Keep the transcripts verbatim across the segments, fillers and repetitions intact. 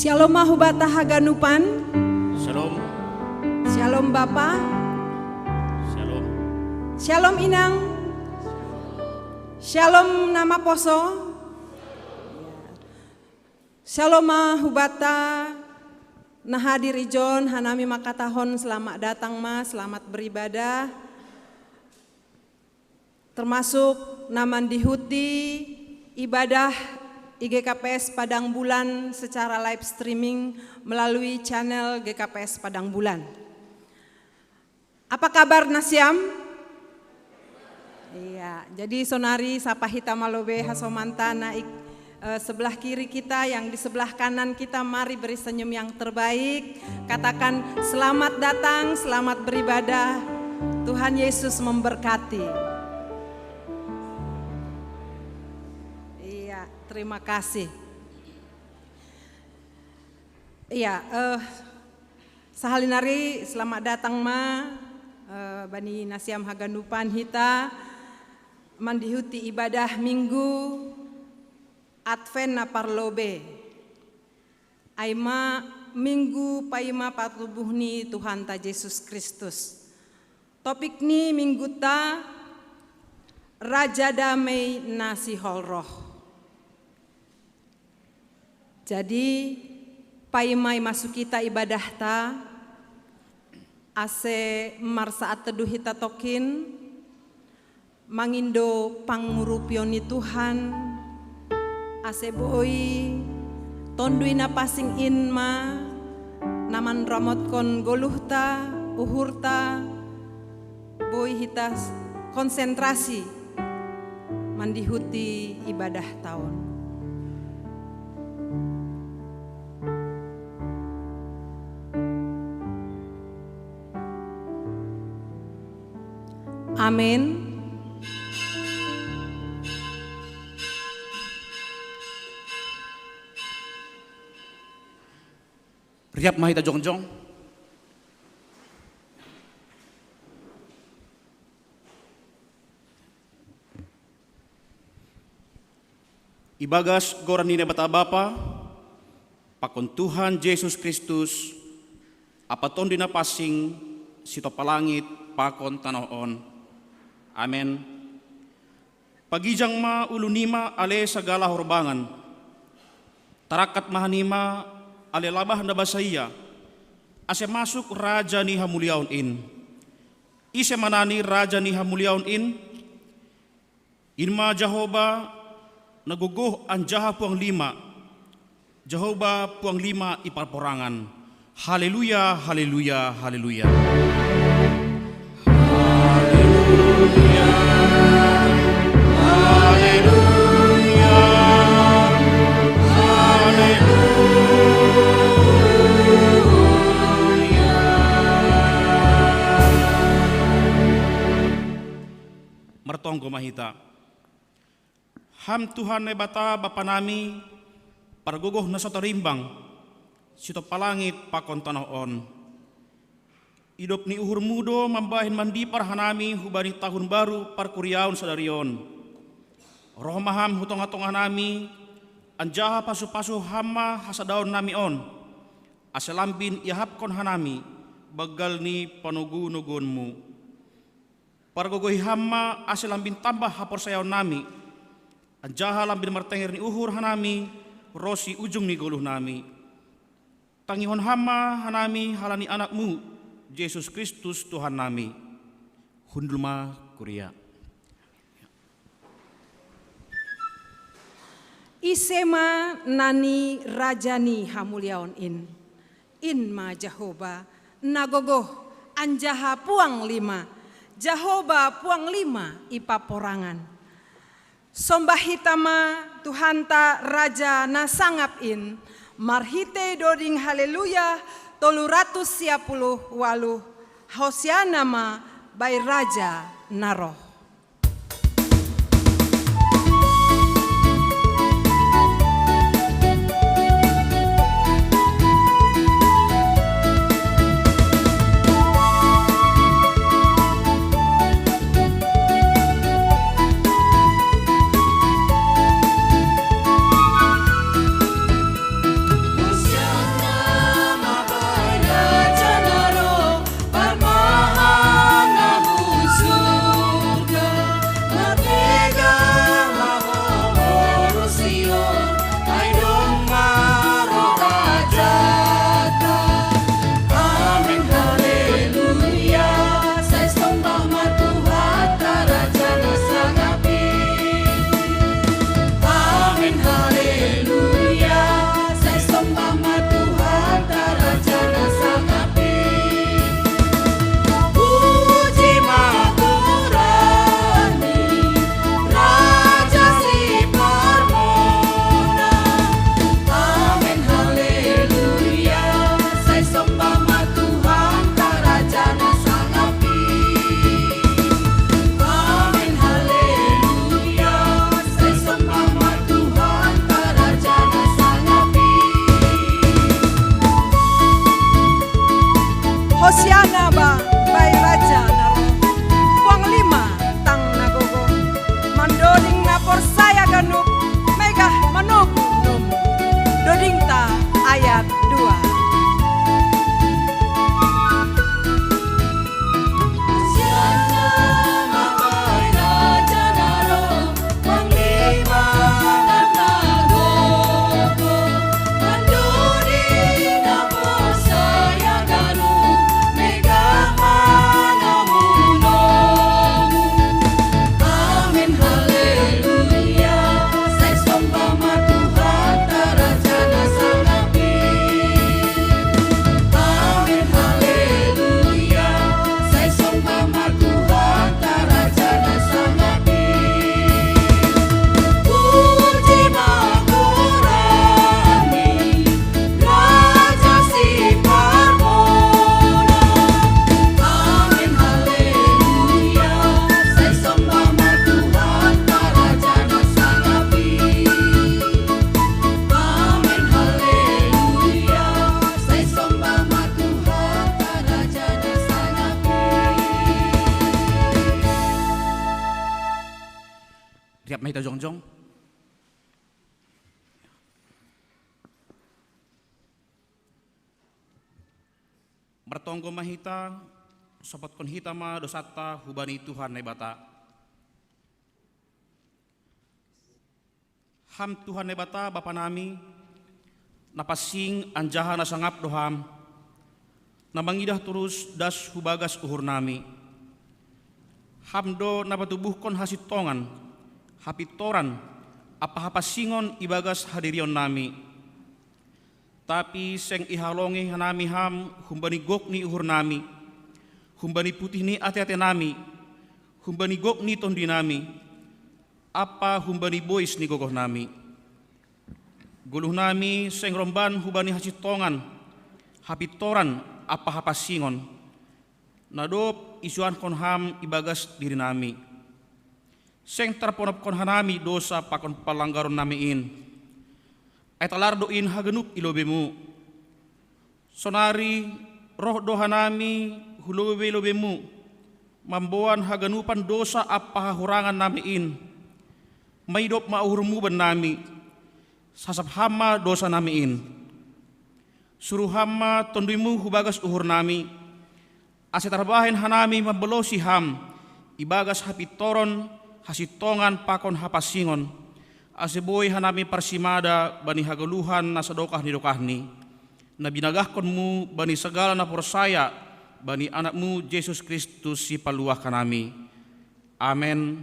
Shalom ma hubata haganupan. Shalom. Shalom Bapa. Shalom. Shalom Inang. Shalom na maposo. Shalom ma hubata na hadir ijon, hanami makatahon selamat datang ma, selamat beribadah. Termasuk na mandihuti ibadah I G K P S Padang Bulan secara live streaming melalui channel G K P S Padang Bulan. Apa kabar na siam? Iya, jadi sonari sapa hita ma lobei hasomanta na ik- eh, sebelah kiri kita, yang di sebelah kanan kita, mari beri senyum yang terbaik. Katakan, "Selamat datang, selamat beribadah. Tuhan Yesus memberkati." Iya, terima kasih. Iya, eh, sahali nari selamat datang ma, eh, bani na siam haganupan hita mandihuti ibadah Minggu Advent na parlobei. Ai ma Minggu paima patubuh ni Tuhanta Jesus Kristus. Topik ni mingguta, Raja Damei na sihol roh. Jadi, paima imasuk hita ibadahta, ase marsaat teduh hita tokin, mangindo pangurupion ni Tuhan, ase boi Tonduy Napasing in ma na manramotkon goluhta, uhurta, boi hita s- konsentrasi mandihuti ibadahta on. Amin. Riap ma hita jongjong. Ibagas goran ni Naibata Bapa, pakon Tuhan Jesus Kristus, ampa Tonduy Napasing, sitopalangit pakon tanoh on. Amen. Pagijang ma ulu nima ale sagala horbangan. Tarangkat ma hanima ale labah na basaia, ase masuk Raja ni hamuliaon in. Ise ma nani Raja ni hamuliaon in? In ma Jahoba na gogoh anjaha puang lima. Jahoba puang lima i parporangan. Haleluya, haleluya, haleluya. Haleluya, haleluya, haleluya. Martonggo ma hita. Ham Tuhan Naibata Bapa nami, pargogoh na so tarimbang, sitopalangit pakon tanoh on. Idop ni uhurmu do mambahen mandipar hanami hubani tahun baru parkuriaon sadari on. Roh ma Ham hu tonga-tonga nami, anjaha pasu-pasu Ham ma hasadaon nami on, ase lambin iahapkon hanami banggal ni panogu-noguonmu. Pargogohi Ham ma ase lambin tambah haporsayaon nami, anjaha lambin martenger ni uhur hanami ronsi ujung ni goluh nami. Tangihon Ham ma hanami halani AnakMu, Jesus Kristus Tuhan nami. Hundul ma kuria. Ise ma nani Raja ni hamuliaon in? In ma Jahoba, na gogoh, anjaha puang lima. Jahoba puang lima i paporangan. Sombah hita ma Tuhanta Raja na sangap in, marhitei doding Haleluya tolu ratus sia puluh waluh, Hosiana ma bai Raja na roh. Hosiana ba bai raja na ro. Panglima tang na gogo. Mandoding na porsaya ganup, megah manobu nomu. Doding ta ayat dua. Riap ma hita jongjong. Martonggo ma hita, sopotkon hita ma dosanta hubani Tuhan Naibata. Ham Tuhan Naibata Bapa nami, na pansing anjaha na sangap do Ham, na mangidah torus das hu bagas uhur nami. Ham do na patubuhkon hasintongan, hapintoran, ampa hapansingon ibagas hadirion nami. Tapi seng ihalongi hanami Ham humbani gok ni uhur nami, humbani putih ni ate-ate nami, humbani gok ni tonduy nami, ampa humbani bois ni gogoh nami. Goluh nami seng romban hubani hasintongan, hapintoran ampa hapansingon, na dob isuankon Ham ibagas diri nami. Seng tarponopkon hanami dosa pakon panlanggaron nami in. Ai talar do in haganup i lobeiMu. Sonari roh do hanami hu lobei-lobeiMu, mamboan haganupan dosa ampa hahurangan nami in. Maidop ma uhurMu bannami, sasap Ham ma dosa nami in. Suru Ham ma TonduyMu hu bagas uhur nami, ase tarbahen hanami mambalosi Ham ibagas hapintoron, hasintongan pakon hapansingon, ase boi hanami parsimada bani hagoluhan na sadokah ni dokahni, na binagahkonMu bani sagala na porsaya bani AnakMu Jesus Kristus Sipaluah hanami. Amen.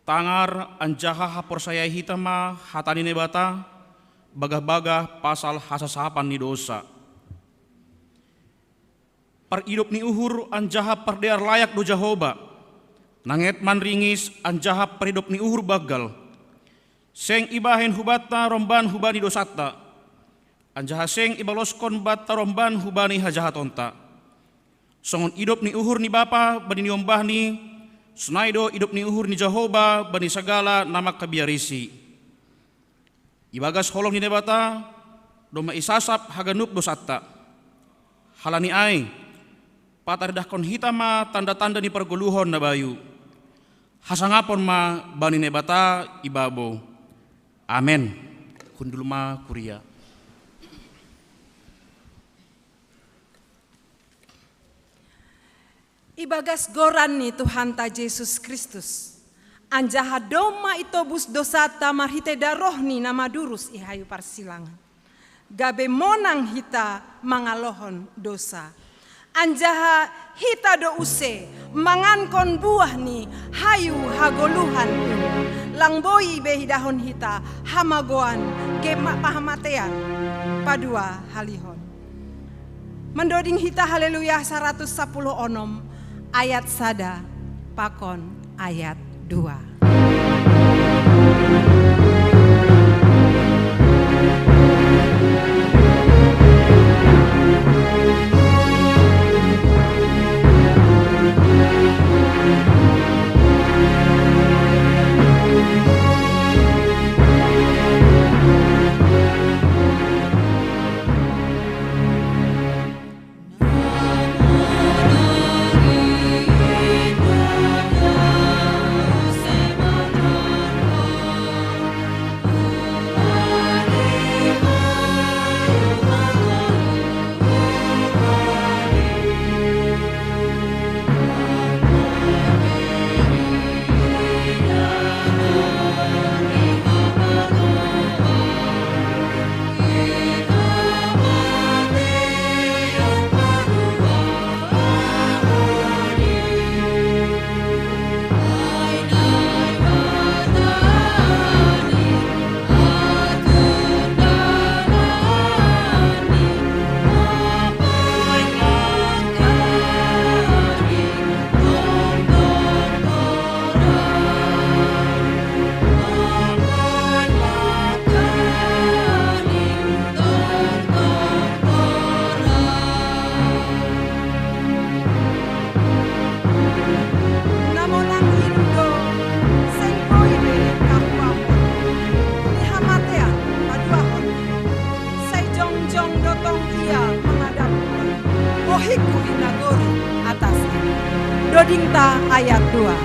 Tangar anjaha haporsayai hita ma hata ni Naibata, bagah-bagah pasal hasasapan ni dosa. Paridop ni uhur anjaha pardear layak do Jahowa, nanget manringis anjaha paridop ni uhur banggal. Seng ibahen hubanta romban hubani dosanta, anjaha seng ibaloskon banta romban hubani hajahatonta. Songon idop ni uhur ni bapa bani niombahni, sonai do idop ni uhur ni Jahowa bani sagala na mangkabiarisi. Ibagas holong ni Naibata domma isasap haganup dosanta. Halani ai, pataridahkon hita ma tanda-tanda ni pargoluhon na bayu. Hasangapon ma bani Naibata ibabo. Amen. Hundul ma kuria. Ibagas goran ni Tuhanta Jesus Kristus, anjaha domma itobus dosanta marhitei darohNi na madurus i hayu parsilangan, gabe monang hita mangalohon dosa. Anjaha hita do use mangankon buah ni hayu hagoluhan in, lang boi be idahon hita hamagoan, gema pahamatean, paduahalihon. Mandoding hita Haleluya saratus sapuluh onom, ayat sada pakon ayat dua. Pinta ayat dua.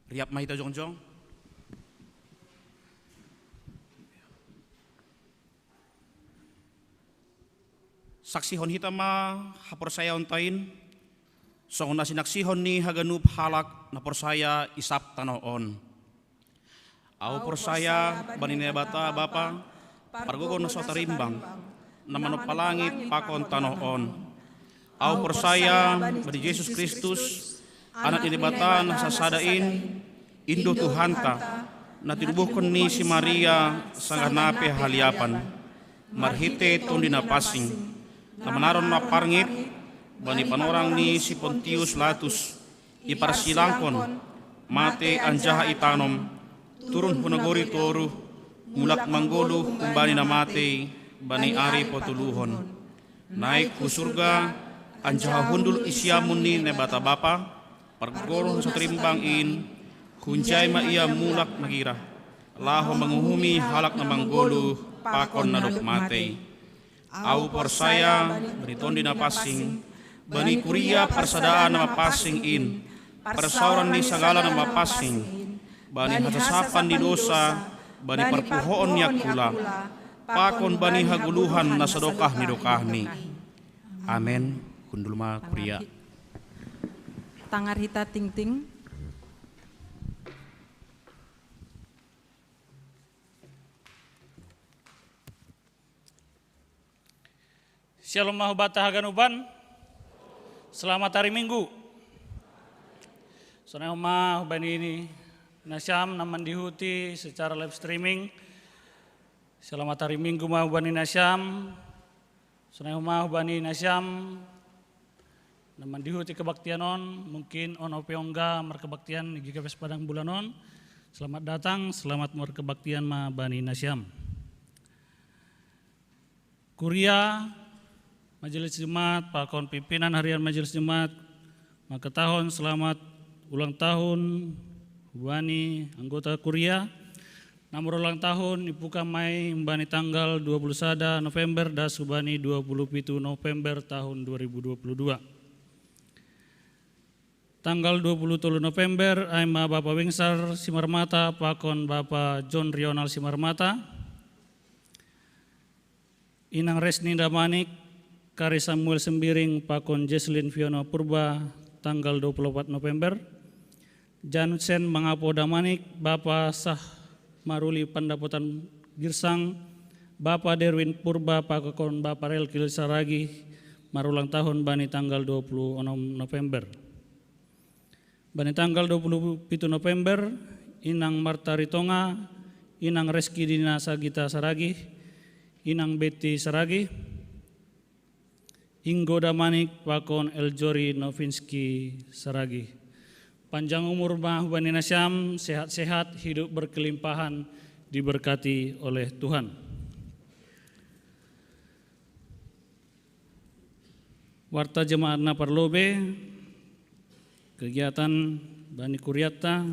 Riap ma hita jongjong. Saksihon hita ma haporsayaonta in, songon na sinaksihon ni haganup halak na porsaya i sab tanoh on. Ahu porsaya bani Naibata Bapa, pargogo na so tarimbang, na manompa langit pakon tanoh on. Ahu porsaya bani Jesus Kristus, Anak ni Naibata na sasada in, Indo Tuhanta, na tinubuhkon ni si Maria sanggah na pe haliapan, marhite Tondi Napansing, na manaron na parngit bani panorang ni si Pontius Latus, iparsilangkon, mate anjaha itanom, turun hu nagori toruh, mulak manggoluh humbani na matei bani ari patoluhon. Naik hu surga, anjaha hundul i siamun ni Naibata Bapa, pargogo na so tarimbang in, hunjai ma ia mulak magira, laho manguhumi halak na manggoluh pakon na dob matei. Ahu porsaya bani Tondi Napansing, bani kuria parsadaan na mapansing in, parsaoran ni sagala na mapansing, bani hasasapan ni dosa, bani parpuhoon ni angkula, pakon bani hagoluhan na sadokah ni dokahni. Amen. Hundul ma kuria. Tangar hita tingting. Shalom ma hubanta haganupan. Selamat hari Minggu. Sonai homa hubani nasiam na mandihuti secara live streaming. Selamat hari Minggu ma hubani nasiam. Sonai homa hubani nasiam na mandihuti kebaktian on, mungkin on ope ongga markebaktian di G K P S Padang Bulan on. Selamat datang, selamat markebaktian ma bani nasiam. Kuria, Majelis Jemaat, pakon pimpinan harian Majelis Jemaat, mangkatahon selamat ulang tahun hubani anggota kuria, na marulang tahun, ipuka ma i humbani tanggal dua puluh sada November das hubani dua puluh pitu November tahun dua ribu dua puluh dua. Tanggal dua puluh tolu November, ai ma Bapa Wingsar Simarmata pakon Bapa John Rional Simarmata. Inang Resni Damanik, Kari Samuel Sembiring pakon Jesslyn Fiona Purba, tanggal dua puluh opat November. Jansen Mangapo Damanik, Bapa Sah Maruli Pandapotan Girsang, Bapa Derwin Purba pakon Bapa Relkil Saragih, marulang tahun bani tanggal dua puluh onom November. Bani tanggal dua puluh pitu November, Inang Marta Ritonga, Inang Reski Dina Sagita Saragih, Inang Betty Saragih, Ingo Damanik pakon Eljori Novinski Saragih. Panjang umur ma hubani nasiam, sehat-sehat, hidup berkelimpahan, diberkati oleh Tuhan. Warta jemaat na parlobei, kegiatan bani kuriatta,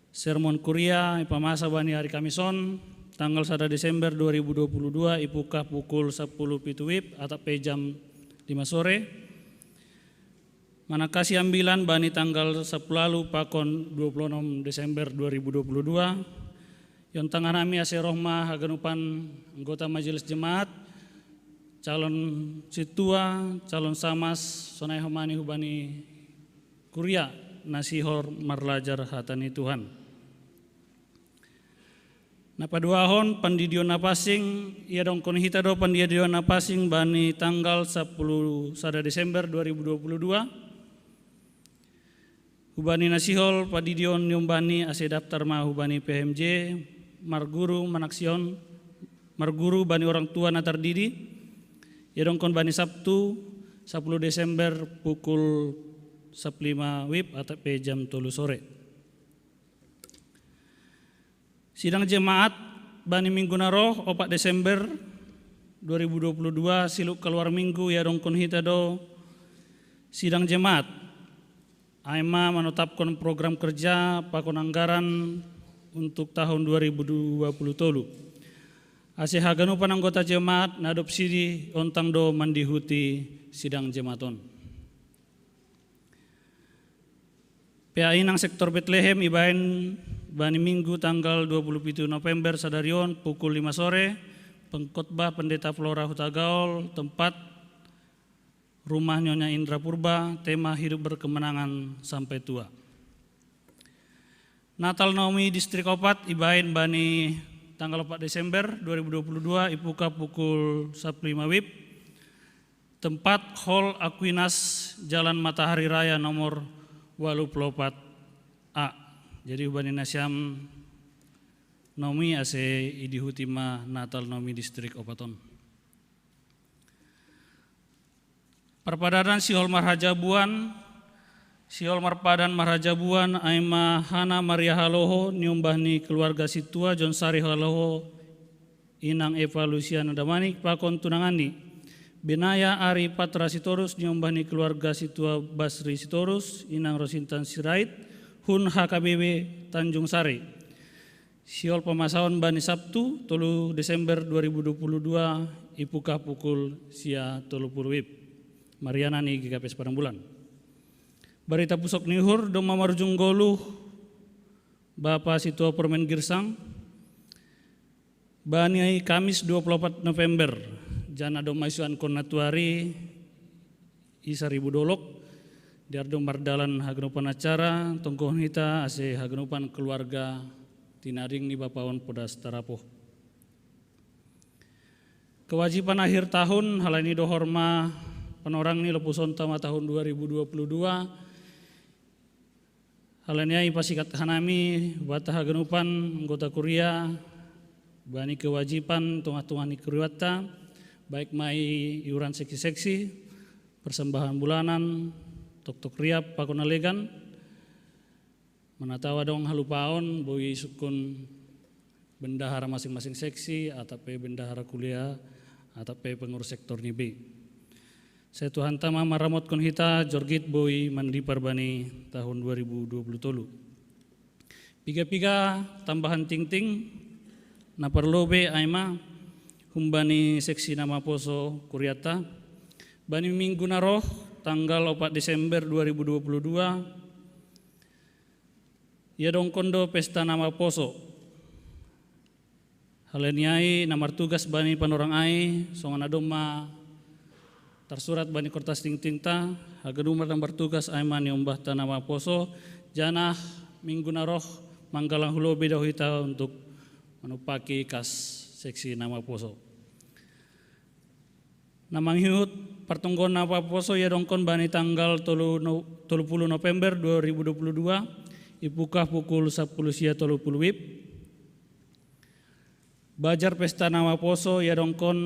sermon kuria ipamasa bani ari Kamis on, tanggal sada Desember dua ribu dua puluh dua, ipuka pukul sapuluh pitu wib atap pe jam lima sore. Manangkasi ambilan bani tanggal sapuluh ualu pakon dua puluh onom Desember dua ribu dua puluh dua, Tentang hanami ase roh ma haganupan anggota majelis jemaat, calon sintua, calon samas, sonai homa ni hubani kuria na sihol marlajar hata ni Tuhan. Na paduahon, pandidion na pansing. Iadongkon hita do pandidion na pansing bani tanggal sapuluh sada Desember dua ribu dua puluh dua. Hubani na sihol pandidion niombah ni ase daftar ma hubani P H M J, marguru manaksihon, marguru bani orang tua na tardidi, iadongkon bani Sabtu, sapuluh Desember, pukul saplima wib atap pe jam tolu sore. Sidang jemaat bani minggu na roh, opat Desember dua ribu dua puluh dua, siluk kaluar minggu, iadongkon hita do sidang jemaat. Ai ma manotapkon program kerja pakon anggaran untuk tahun dua ribu dua puluh tolu. Ase haganupan anggota jemaat na dob sidi ontang do mandihuti sidang jemaat on. P A I nang sektor Betlehem ibaen bani minggu tanggal dua puluh pitu November sadari on pukul lima sore, pengkhotbah Pendeta Flora Hutagaol, tempat rumah Nyonya Indra Purba, tema hidup berkemenangan sampai tua. Natal Naomi Distrik opat ibaen bani tanggal opat Desember dua ribu dua puluh dua, ibuka pukul saplima wib, tempat Hall Aquinas, Jalan Matahari Raya nomor walu pulu opat A. Jadi hubani nasiam Naomi ase idihuti ma Natal Naomi Distrik opat on. Parpadanan sihol marhajabuan, sihol marpadan marhajabuan ai ma Hana Maria Haloho niombah ni keluarga sintua John Sari Haloho, inang Eva Luciana Damanik pakon tunanganni. Benaya Ari Patra Sitorus niombah ni keluarga sintua Basri Sitorus, inang Rosintan Sirait, hun H K B B Tanjung Sari. Sihol pamasaon bani Sabtu, tolu Desember dua ribu dua puluh dua, ibuka pukul sia tolu puluh wib. Marianan i G K P S Padang Bulan. Barita pusok ni uhur, domma marujung ngolu Bapa Sintua Permen Girsang. Bani Kamis dua puluh opat November, jana domma isuankon na tuari i saribu dolok, diar do mardalan haganupan acara, tonggohon hita ase haganupan keluarga tinading ni bapa on podas tarapoh. Kewajiban akhir tahun, halani dohor ma panorang ni lopusonta ma tahun dua ribu dua puluh dua, halani ai pasikat hanami, bata haganupan anggota kuria, bani kewajiban tongah-tongah ni kurianta, baik ma i iuran seksi-seksi, persembahan bulanan, toktok riap, pakon na legan, mana tau adong halupaon, boi sungkun bendahara masing-masing seksi, atap pe bendahara kuria, atap pe pengurus sektor ni B. Sai Tuhanta ma maramotkon hita, jorgit boi mandipar bani tahun dua ribu dua puluh tolu. Piga-piga tambahan tingting, na parlobei ai ma humbani seksi na maposo kurianta, bani minggu na roh, tanggal opat Desember dua ribu dua puluh dua, iadongkon do pesta na maposo. Halani ai na martugas bani panorang ai, songon na domma tarsurat bani kortas tingtingta, haganupan na martugas ai ma niombahta na maposo, janah minggu na roh manggalang hu lobei do hita untuk manumpaki kas seksi na maposo. Na mangihut partonggoon na maposo iadongkon bani tanggal tolu no-, tolu puluh November dua ribu dua puluh dua, ibuka pukul sapuluh sia tolu puluh wib. Bajar pesta na maposo iadongkon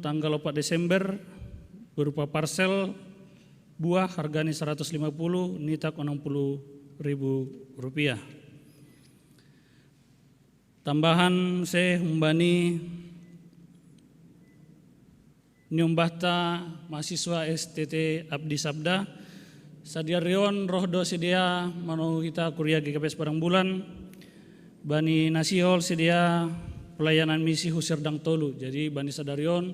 tanggal opat Desember, berupa parsel buah hargani saratus lima puluh, nitak onom puluh ribu rupiah. Tambahan se humbani niombahta mahasiswa S T T Abdi Sabda, sadari on roh do sidea manogu hita kuria G K P S Padang Bulan, bani na sihol sidea pelayanan misi hu Serdang tolu. Jadi bani sadari on,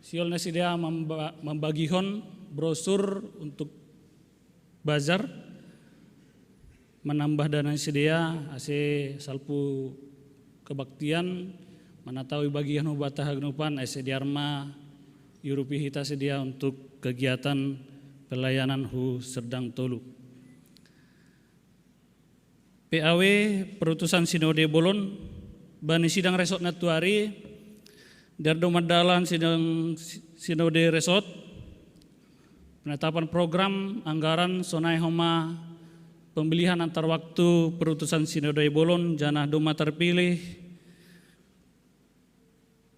sihol na sidea mamba-, mambagihon brosur untuk bazar, manambah dana ni sidea, ase salpu kebaktian, manatawi bagian hu bata haganupan, ese diarma yurupi hita sedia untuk kegiatan pelayanan hu serdang tolu. P A W perutusan Sinode Bolon, bani sidang resort natuari, dardo madalan sidang Sinode Resort, penetapan program anggaran sonai homa pemilihan antar waktu perutusan Sinode Bolon janah doma terpilih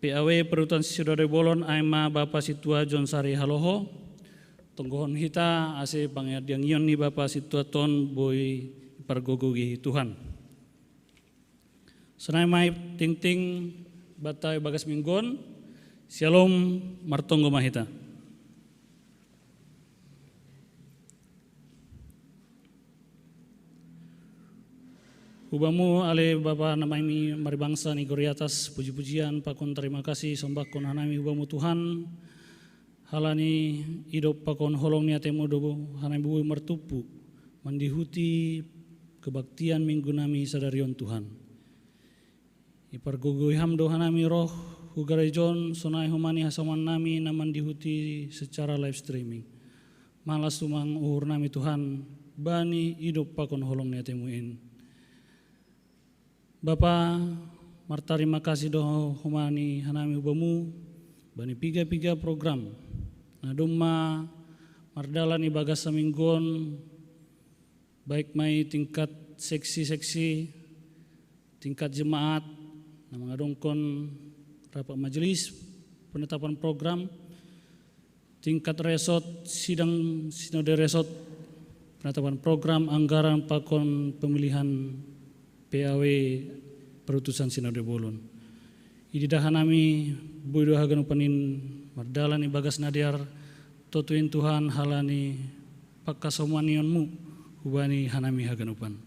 P A W perutusan Sinode Bolon aima Bapa Situa John Sari Haloho, tonggohon hita ase pangadiangion ni Bapa Situa ton boi pargogogi Tuhan. Sonai mai tingting bata ibagas minggon, Shalom martonggo mahita. Hubamu ale Bapa nami maribangsa ni gori atas, puji-pujian pakon terima kasih sombahkon hanami hubamu Tuhan, halani idop pakon holong ni atemu dobo hanami bui martumpu mandihuti kebaktian minggu nami sadarion Tuhan. Ipargogoi ham do hanami roh hu garejon sonai humani hasoman nami na mandihuti secara live streaming. Malas tumang uhur nami Tuhan, bani idop pakon holong ni atemu in. Bapa, martarima kasih do humani hanami hubamu, bani piga-piga program na doma mardalan ibagas saminggon, baik mai tingkat seksi-seksi, tingkat jemaat, na mangadongkon rapat majelis, penetapan program, tingkat resort, sidang Sinode Resort, penetapan program anggaran pakon pemilihan P A W perutusan Sinode Bolon. Ididah hanami bui do haganupan in mardalan ibagas na dear, totu in Tuhan halani pangkasomanion-Mu hubani hanami haganupan.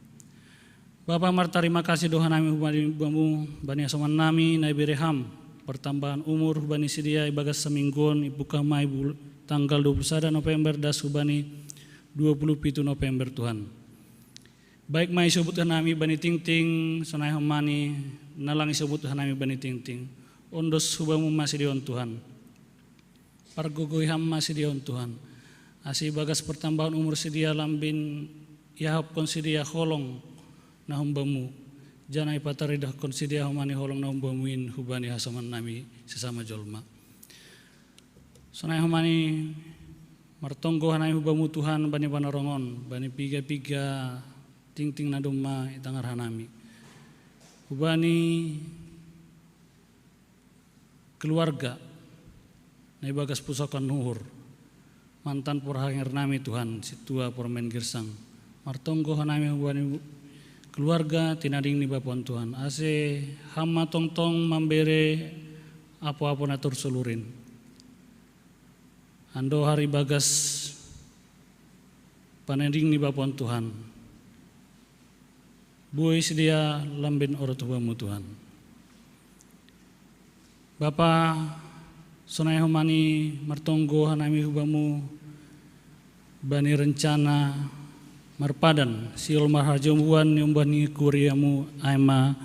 Bapa, martarima kasih do hanami hubani Bamu, bani hasoman nami na ibere Ham pertambahan umur hubani sidea ibagas saminggon, ipungkah mai bul-, tanggal dua puluh sada November das hubani dua puluh pitu November Tuhan. Baik mai isobut hanami bani tingting, sonai humani na lang isobut hanami bani tingting. Ondos hu Bamu ma sidea on Tuhan. Pargogoi Ham ma sidea on Tuhan. Ase ibagas pertambahan umur sidea lambin iahapkon sidea holong na hum Bamu, janah ipataridahkon sidea humani holong na hum Bamu in hubani hasoman nami sesama jolma. Sonai humani martonggo hanami hu Bamu Tuhan bani panarongon, bani piga-piga tingting na doma itangar hanami. Hubani keluarga na ibagas pusokon uhur, mantan porhanger nami Tuhan, Situa Pormen Girsang. Martonggo hanami hubani keluarga tinading ni Bapa on Tuhan. Ase Ham ma tongtong mambere apo-apo na torsolurin. Andohar ibagas panading ni Bapa on Tuhan. Boi sidea lambin orot hu Bamu Tuhan. Bapa, sonai humani martonggo hanami hu Bamu bani rencana marpadan siol marhajombuan ni umbah ni kuria-Mu aima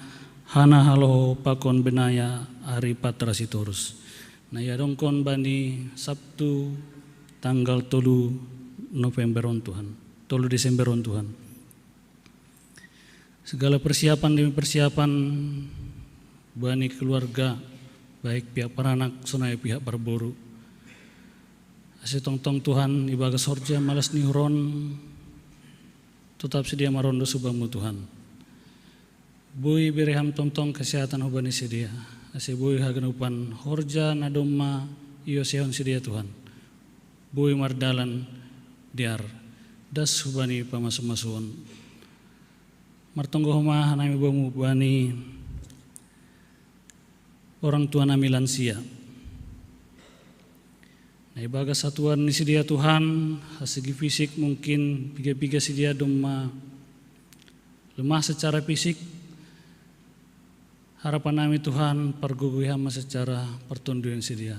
Hana Haloho pakon Benaya ari Patra Sitorus, na iadongkon bani Sabtu tanggal tolu November on Tuhan, tolu Desember on Tuhan. Segala persiapan demi persiapan bani keluarga, baik pihak paranak sonai pihak parboru. Ase tongtong Tuhan ibagas horja malas ni uhur on, totap sidea marondos hu Bamu Tuhan. Boi bere Ham tongtong kesehatan hubani sidea, ase boi haganupan horja na doma iosehon sidea Tuhan. Boi mardalan dear, das hubani pamasu-masuon. Martonggo homa hanami hu Bamu bani orang tua nami lansia. Na ibagas hatuan ni sidea Tuhan, hasigi fisik mungkin piga-piga sidea doma lemah secara fisik, harapan nami Tuhan pargogoi Ham ma secara partonduyon sidea.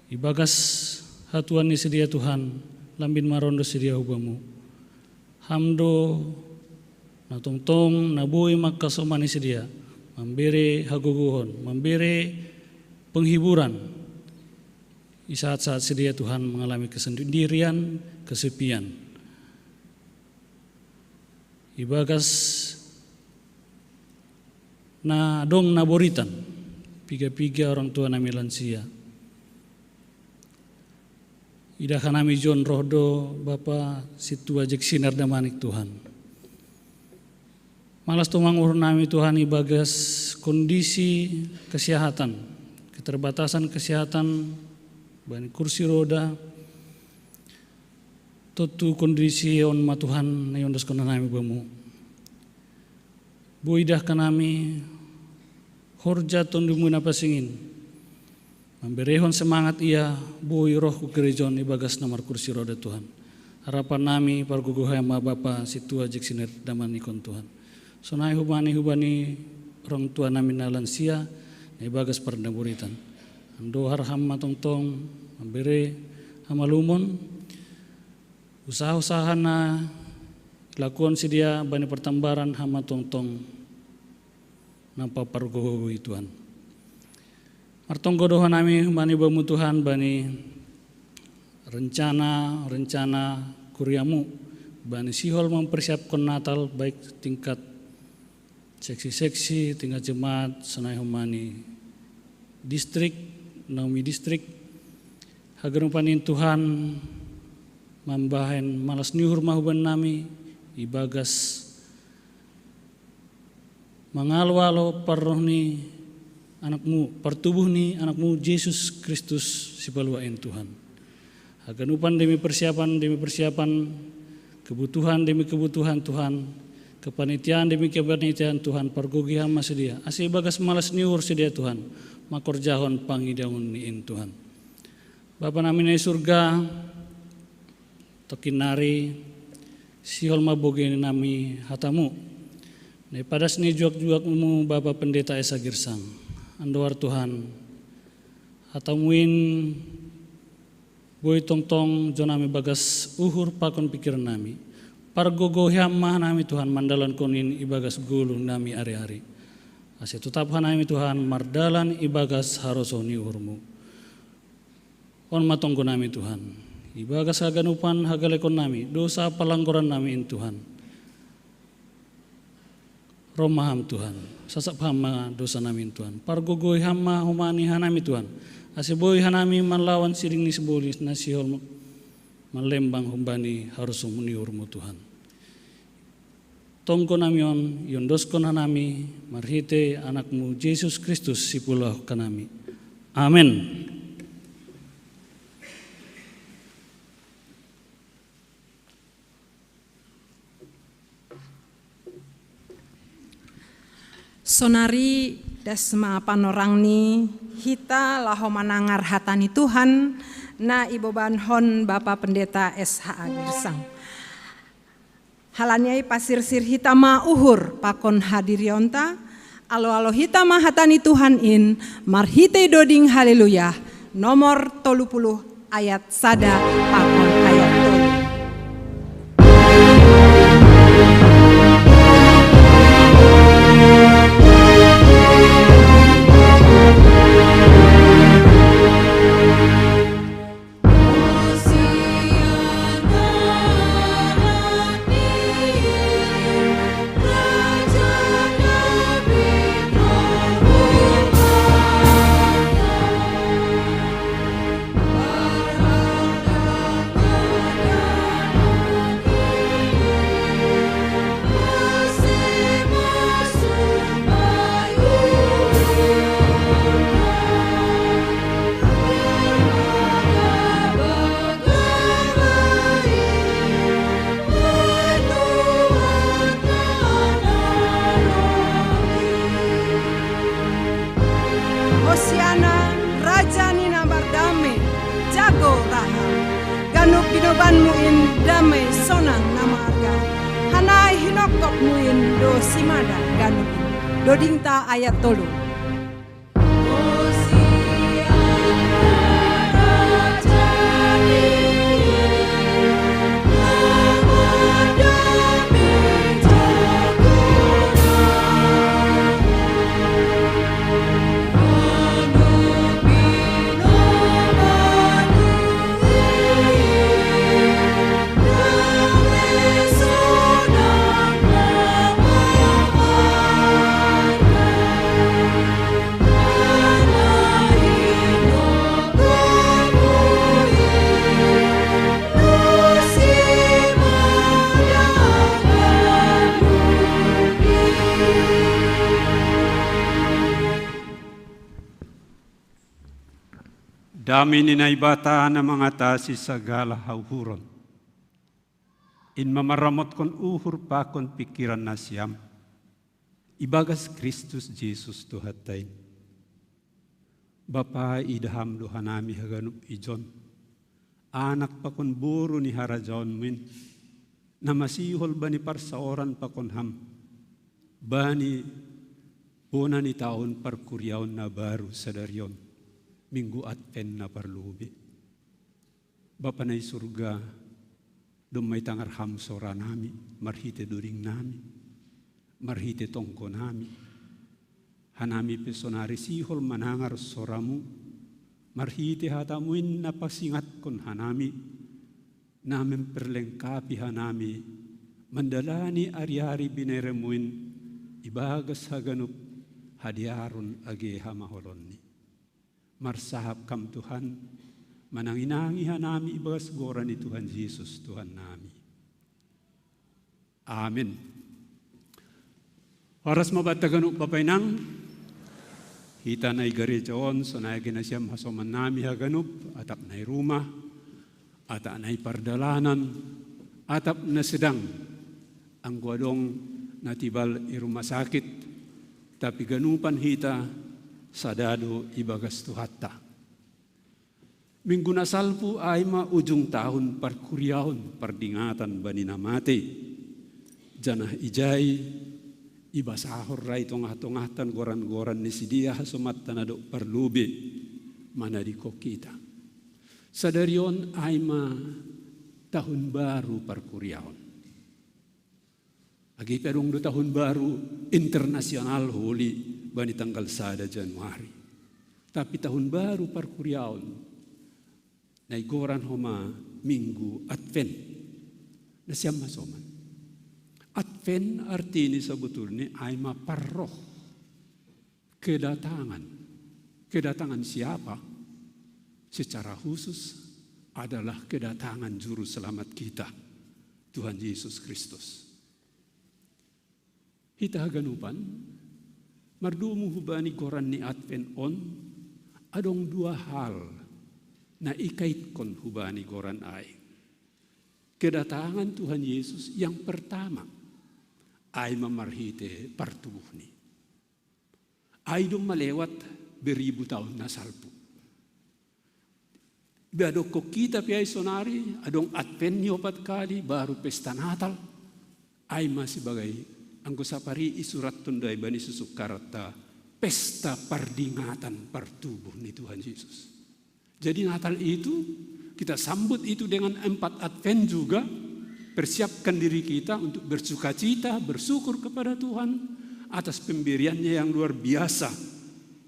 Ibagas hatuan ni sidea Tuhan, lambin marondos sidea hu Bamu. Ham do Na tongtong na boi mangkasomani sidea, mambere hagogohon, mambere penghiburan. Di saat-saat sidea Tuhan mangalami kesendirian, kesepian. Ibagas na dong na boritan, piga-piga orang tua nami lansia. Idahan nami John roh do Bapa Sintua Jeksiner damanik Tuhan. Malas tumang uhur nami Tuhan ibagas kondisi kesehatan, keterbatasan kesehatan, bani kursi roda, totu kondisi on ma Tuhan na iondoskon nami Bamu. Boi dah kanami horja Tondumu na pasingin. Mamberehon semangat ia, boi roh ku gerejon ibagas na markursi roda Tuhan. Harapan nami pargogoh Ham ma Bapa Sintua Jeksiner damanik on Tuhan. Sonai hubani hubani orang tua nami na lansia, na ibagas parnaboritan. Andohar Ham ma tongtong, mambere hamalumon, usaha-usaha na lakuan sidea bani partambaran Ham ma tongtong na papargogohi Tuhan. Martonggo do hanami bani Bamu Tuhan bani rencana-rencana kuriamu, bani sihol mempersiapkan Natal baik tingkat seksi-seksi, tingkat jemaat, sonai hubani distrik, naumi distrik. Haganupan in Tuhan mambahen malas ni uhur ma hubani nami ibagas mangalo-alo parroh ni Anakmu, partubuh ni Anakmu Jesus Kristus Sipalua in Tuhan. Haganupan demi persiapan, demi persiapan, kebutuhan demi kebutuhan Tuhan, kepanitiaan demi kepanitiaan Tuhan, pargogohi Ham ma sidea, ase ibagas malas ni uhur sidea Tuhan, mangkorjahon pangidaonMi in Tuhan. Bapa nami na i surga, tongkin nari sihol mambogei nami hataMu. Na ipadas ni juak-juakMu Bapa Pendeta Esa Girsang. Andohar Tuhan, hataMu in boi tongtong jo nami bagas uhur pakon pikiran nami. Pargogohi Ham ma hanami Tuhan mandalankon in ibagas goluh nami ari-ari. Ase totap hanami Tuhan mardalan ibagas harosuh ni uhurMu. On ma tonggo nami Tuhan. Ibagas haganupan hagalekon nami, dosa palanggoran nami in Tuhan. Ro ma Ham Tuhan, sasap Ham ma dosa nami in Tuhan. Pargogohi Ham ma homa ni hanami Tuhan. Ase boi hanami manlawan siding ni sibolis na sihol mallembang humbani harosuh ni uhurMu Tuhan. Tonggo nami on iondoskon hanami marhitei AnakMu Jesus Kristus Sipulua hanami. Amen. Sonari das ma panorangni hita laho manangar hata ni Tuhan na ibobankon Bapa Pendeta S H A Girsang. Halani ai pasirsir hita ma uhur pakon hadirionta, alo-alo hita ma hata ni Tuhan in marhitei doding Haleluya, nomor tolu puluh ayat sada pakon ayat tolu. Hosiana, Raja ni na mardame, jago ra Ham. Ganup binobanMu in dame, sonang na marga. Hanai hinongkopMu in do simada ganup in. Dodingta ayat tolu. Dame ni Naibata na mangatasi sagala hauhuron, in mamaramotkon uhur pakon pikiran nasiam ibagas Kristus Jesus Tuhanta in. Bapa, idaham do hanami haganup ijon, anak pakon boru ni harajaonmu in, na masihol bani parsaoran pakon ham, bani bona ni taon parkuriaon na baru sadari on, Minggu Advent na parlobei. Bapa na i surga, domma itangar ham soranami marhite dodingnami, marhite tongkonami. Hanami pe sonari sihol manangar soramu, marhite hatamu in na pasingatkon hanami, na memperlengkapi hanami mandalani ari-ari bineremu in ibagas haganup hadearon age hamaholonni. Marsahap kam Tuhan, manangi-nangi hanami ibagas goran ni Tuhan Jesus Tuhannami. Amen. Horas ma banta ganup bapa inang, hita na i gareja on, sonai age nasiam hasomannami haganup, atap na i rumah, atap na i pardalanan, atap na sedang, anggo adong na tibal i rumah sakit, tapi ganupan hita sada do ibagas Tuhanta. Minggu na salpu ai ma ujung tahun parkuriaon pardingatan bani na matei. Janah ijai ibasahon ra i tongah-tongahta goran-goran ni sidea hasomanta na dob parlobei manadingkon hita. Sadari on ai ma tahun baru parkuriaon. Age pe adong do tahun baru internasional holi bani tanggal sada Januari. Tapi tahun baru parkuriaon na igoran homa Minggu Advent. Nasiam hasoman. Advent artini sebetulni ai ma parroh, kedatangan. Kedatangan siapa? Secara khusus adalah kedatangan Juru Selamat kita, Tuhan Yesus Kristus. Hita haganupan, mardomu hubani goran ni Advent on, adong dua hal na ikaitkon hubani goran ai. Kedatangan Tuhan Yesus yang pertama, ai ma marhite partubuhni. Ai domma lewat beribu tahun na salpu. Iba dokkon hita pe ai sonari, adong Advent ni opat kali, baru pesta Natal. Ai ma sebagai anggo sapari isurathon do ai bani susungkaranta pesta pardingatan partubuh ni Tuhan Yesus. Jadi Natal itu kita sambut itu dengan empat Advent juga, persiapkan diri kita untuk bersukacita, bersyukur kepada Tuhan atas pemberiannya yang luar biasa,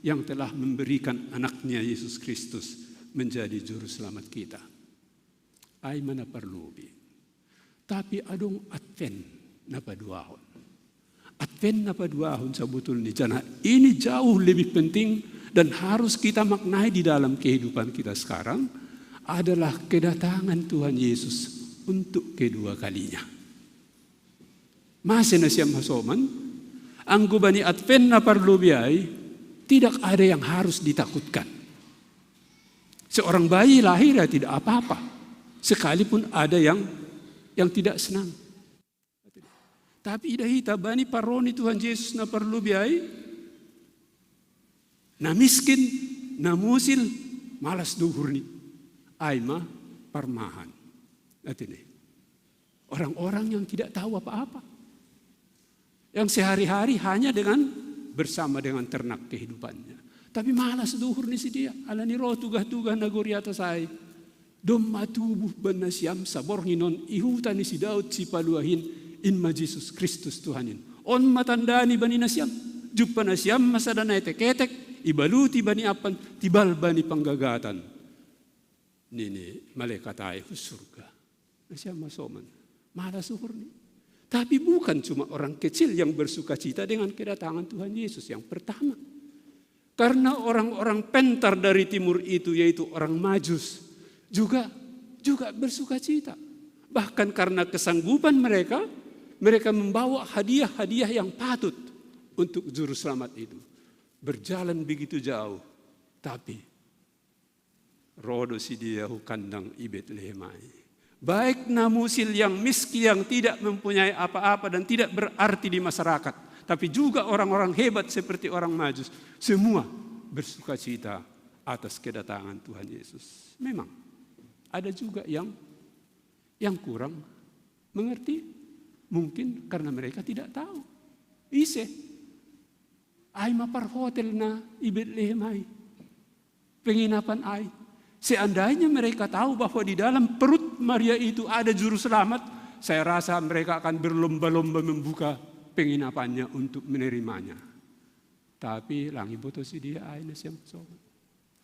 yang telah memberikan anaknya Yesus Kristus menjadi juru selamat kita. Ai ma na parlobei. Tapi adong Advent na paduahon. Advent na paduahon sebetulnya, janah ini jauh lebih penting dan harus kita maknai di dalam kehidupan kita sekarang, adalah kedatangan Tuhan Yesus untuk kedua kalinya. Mase nasiam hasoman, anggo bani Advent na parlobei ai, tidak ada yang harus ditakutkan. Seorang bayi lahir ya tidak apa-apa, sekalipun ada yang yang tidak senang. Tapi ida hita bani parroh ni Tuhan Yesus na parlobei ai, na miskin, na musil, malas do uhurni. Ai ma parmahan. Artinya, orang-orang yang tidak tahu apa-apa. Yang sehari-hari hanya dengan bersama dengan ternak kehidupannya. Tapi malas do uhur ni sidea, alani ro tugah-tugah nagori atas ai. Domma tubuh bannasiam saborngin on i huta ni si Daud sipaluah in, in ma Jesus Kristus Tuhan in. On ma tandani bani nasiam, jumpa nasiam ma sada na etek-etek, ibaluti bani ampan, tibal bani panggagatan. Nini malekat ai hu surga. Nasiam hasoman. Malas uhurni. Tapi bukan cuma orang kecil yang bersukacita dengan kedatangan Tuhan Yesus yang pertama. Karena orang-orang pentar dari timur itu, yaitu orang Majus, juga juga bersukacita. Bahkan karena kesanggupan mereka, mereka membawa hadiah-hadiah yang patut untuk juru selamat itu. Berjalan begitu jauh, tapi Ro do sidea hu kandang i Betlehem ai. Baik na musil yang miskin, yang tidak mempunyai apa-apa dan tidak berarti di masyarakat, tapi juga orang-orang hebat seperti orang Majus, semua bersukacita atas kedatangan Tuhan Yesus. Memang ada juga yang yang kurang mengerti, mungkin karena mereka tidak tahu. Ise, ai maparhotel na i Betlehem ai, penginapan ai. Seandainya mereka tahu bahwa di dalam perut Maria itu ada juru selamat, saya rasa mereka akan berlomba-lomba membuka penginapannya untuk menerimanya. Tapi lang iboto sidea ai, nasiam hasoman.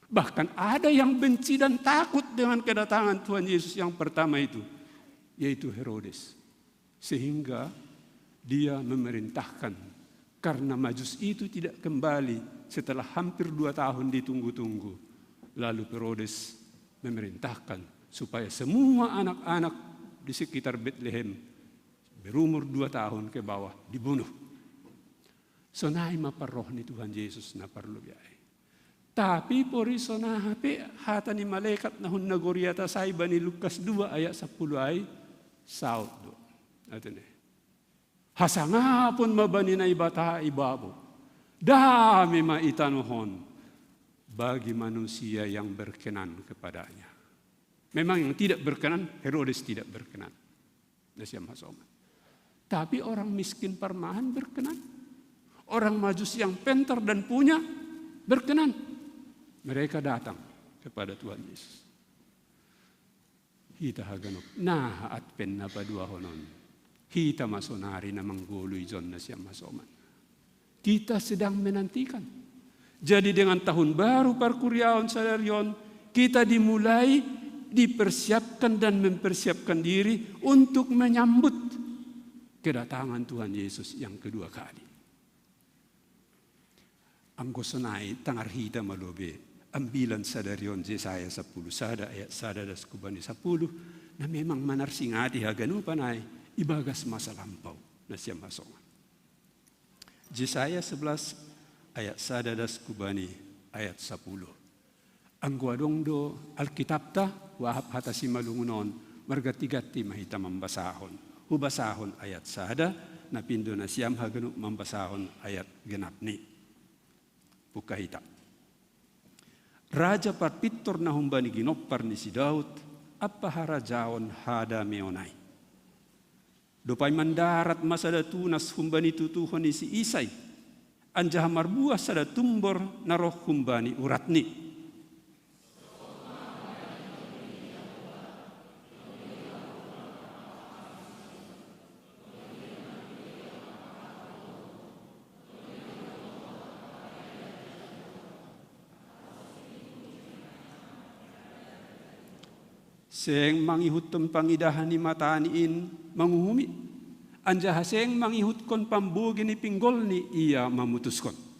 Bahkan ada yang benci dan takut dengan kedatangan Tuhan Yesus yang pertama itu, yaitu Herodes. Sehingga dia memerintahkan, karena Majus itu tidak kembali setelah hampir dua tahun ditunggu-tunggu. Lalu Herodes memerintahkan supaya semua anak-anak di sekitar Betlehem berumur dua tahun ke bawah dibunuh. Sonai ma parroh ni Tuhan Yesus na parlobei ai. Tapi poriso na hape hata ni malekat na hun nagori atas ai bani Lukas dua ayat sapuluh ai, saut do. Atene, hasangapon ma bani Naibata i babo. Dame ma i tanoh on bagi manusia yang berkenan kepadanya. Memang yang tidak berkenan, Herodes tidak berkenan. Nasiam hasoman. Tapi orang miskin parmahan berkenan. Orang Majus yang pintar dan punya berkenan. Mereka datang kepada Tuhan Yesus. Hita haganup, naha Advent na paduahon on? Hita ma sonari na manggoluhi jon, nasiam hasoman. Kita sedang menantikan. Jadi dengan tahun baru parkuriaon sadari on, kita dimulai, dipersiapkan dan mempersiapkan diri untuk menyambut kedatangan Tuhan Yesus yang kedua kali. Anggo sonai tangar hita ma lobei ambilan sadari on, Jesaya sapuluh sada ayat sada das hubani sapuluh, na memang manarsingati haganupan ai ibagas masa lampau, nasiam hasoman. Jesaya sebelas ayat sada das hubani ayat sapuluh. Anggo adong do Alkitabta, huahap hata simalungun on, marganti-ganti ma hita mambasahon. Hubasahon ayat sada, na pindo nasiam haganup mambasahon ayat genapni. Buka hita. Raja parpintor na humbani ginompar ni si Daud, ampa harajaon hadameon ai. Dob ai mandarat ma sada tunas humbani tutuhon ni si Isai, anjaha marbuah sada tumbor na roh humbani uratni. Seng mangihuthon pangidahan ni matani in manguhumi, anjaha seng mangihuthon pambogei ni pinggolni ia mamutuskon.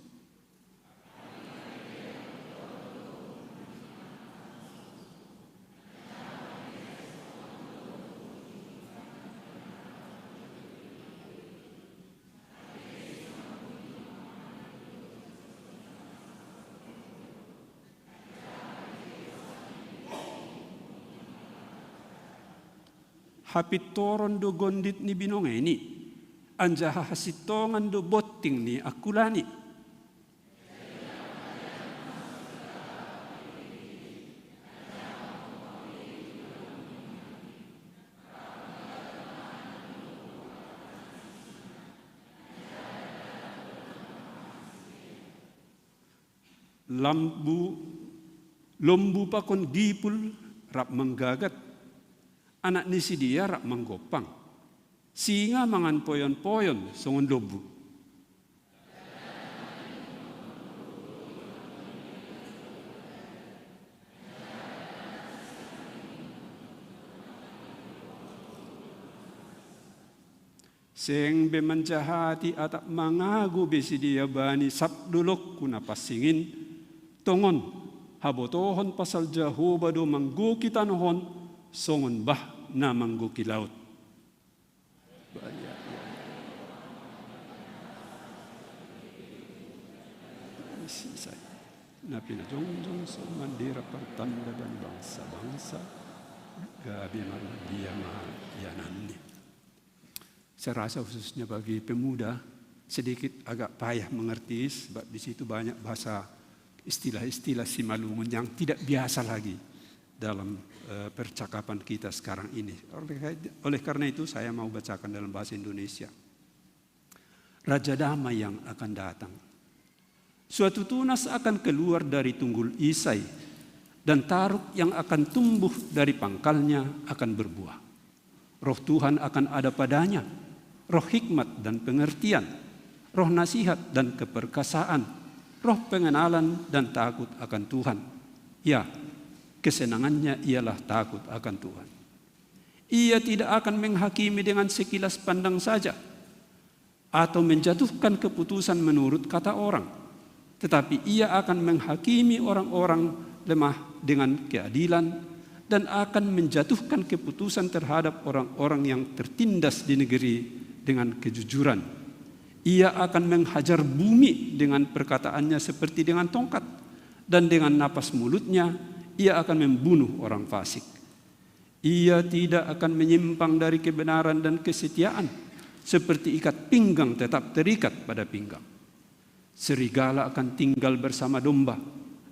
Hapintoron do gondit ni binongeni, anjaha hasintongan do bonting ni angkulani. Lambu, lombu pakon gipul rap manggagat, anak ni sidea rap manggompang, singa mangan poyon-poyon songon lombu. Seng be manjahati atap mangago be sidea bani sab dolokku na pansing in. Tongon, habotohon pasal Jahowa do manggoki tanoh on songon bah na manggoki laut. Baya, ya. Sisai. Na pinajongjong so mandera partanda bagi bangsa-bangsa, gabe marmulia ma iananni. Saya rasa khususnya bagi pemuda, sedikit agak payah mengerti, sebab di situ banyak bahasa, istilah-istilah Simalungun yang tidak biasa lagi dalam, eh, percakapan kita sekarang ini. Oleh, oleh karena itu, saya mau bacakan dalam bahasa Indonesia. Raja damai yang akan datang. Suatu tunas akan keluar dari tunggul Isai, dan taruk yang akan tumbuh dari pangkalnya akan berbuah. Roh Tuhan akan ada padanya, roh hikmat dan pengertian, roh nasihat dan keperkasaan, roh pengenalan dan takut akan Tuhan. Ya, kesenangannya ialah takut akan Tuhan. Ia tidak akan menghakimi dengan sekilas pandang saja, atau menjatuhkan keputusan menurut kata orang, tetapi ia akan menghakimi orang-orang lemah dengan keadilan dan akan menjatuhkan keputusan terhadap orang-orang yang tertindas di negeri dengan kejujuran. Ia akan menghajar bumi dengan perkataannya seperti dengan tongkat, dan dengan napas mulutnya ia akan membunuh orang fasik. Ia tidak akan menyimpang dari kebenaran dan kesetiaan, seperti ikat pinggang tetap terikat pada pinggang. Serigala akan tinggal bersama domba,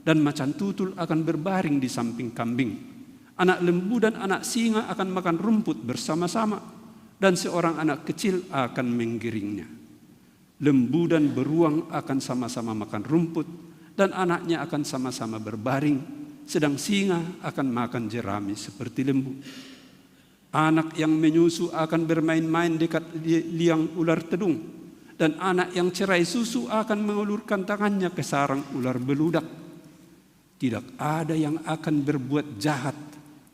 dan macan tutul akan berbaring di samping kambing. Anak lembu dan anak singa akan makan rumput bersama-sama, dan seorang anak kecil akan menggiringnya. Lembu dan beruang akan sama-sama makan rumput, dan anaknya akan sama-sama berbaring, sedang singa akan makan jerami seperti lembu. Anak yang menyusu akan bermain-main dekat li-, liang ular tedung, dan anak yang cerai susu akan mengulurkan tangannya ke sarang ular beludak. Tidak ada yang akan berbuat jahat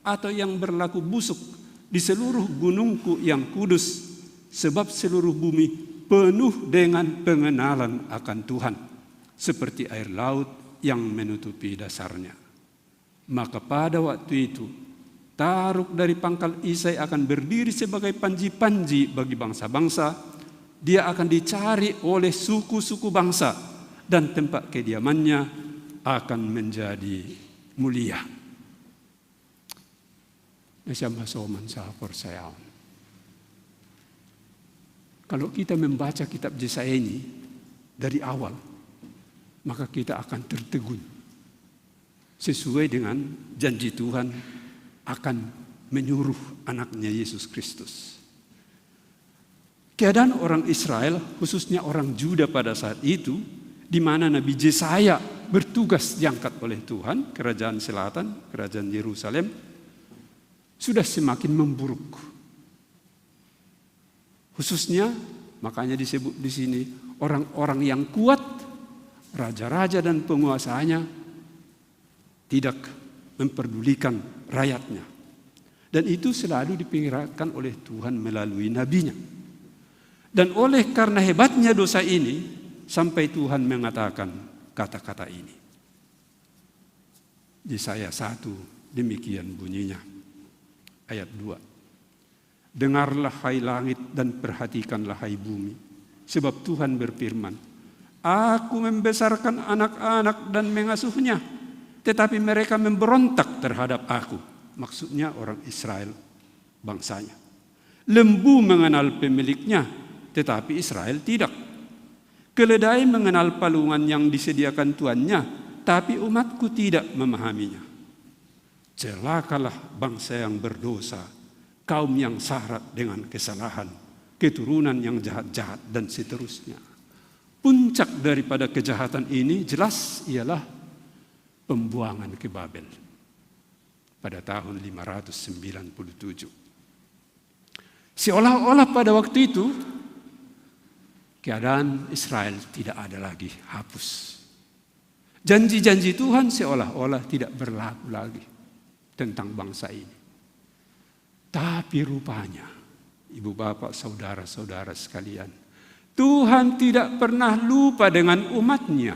atau yang berlaku busuk di seluruh gunungku yang kudus, sebab seluruh bumi penuh dengan pengenalan akan Tuhan, seperti air laut yang menutupi dasarnya. Maka pada waktu itu, taruk dari pangkal Isai akan berdiri sebagai panji-panji bagi bangsa-bangsa. Dia akan dicari oleh suku-suku bangsa, dan tempat kediamannya akan menjadi mulia. Nasiam hasoman sahaporsayaon. Kalau kita membaca kitab Yesaya ini dari awal, maka kita akan tertegun sesuai dengan janji Tuhan akan menyuruh anaknya Yesus Kristus. Keadaan orang Israel, khususnya orang Juda pada saat itu, di mana Nabi Yesaya bertugas diangkat oleh Tuhan, kerajaan selatan, kerajaan Yerusalem, sudah semakin memburuk. Khususnya, makanya disebut di sini, orang-orang yang kuat, raja-raja dan penguasanya tidak memperdulikan rakyatnya. Dan itu selalu dipinggirkan oleh Tuhan melalui nabinya. Dan oleh karena hebatnya dosa ini, sampai Tuhan mengatakan kata-kata ini. Yesaya satu, demikian bunyinya. Ayat dua. Dengarlah, hai langit, dan perhatikanlah, hai bumi. Sebab Tuhan berfirman, "Aku membesarkan anak-anak dan mengasuhnya, tetapi mereka memberontak terhadap Aku." Maksudnya orang Israel, bangsanya. "Lembu mengenal pemiliknya, tetapi Israel tidak. Keledai mengenal palungan yang disediakan tuannya, tapi umat-Ku tidak memahaminya. Celakalah bangsa yang berdosa, kaum yang syarat dengan kesalahan, keturunan yang jahat-jahat," dan seterusnya. Puncak daripada kejahatan ini jelas ialah pembuangan ke Babel pada tahun lima ratus sembilan puluh tujuh. Seolah-olah pada waktu itu keadaan Israel tidak ada lagi, hapus. Janji-janji Tuhan seolah-olah tidak berlaku lagi tentang bangsa ini. Tapi rupanya, ibu bapak, saudara-saudara sekalian, Tuhan tidak pernah lupa dengan umatnya.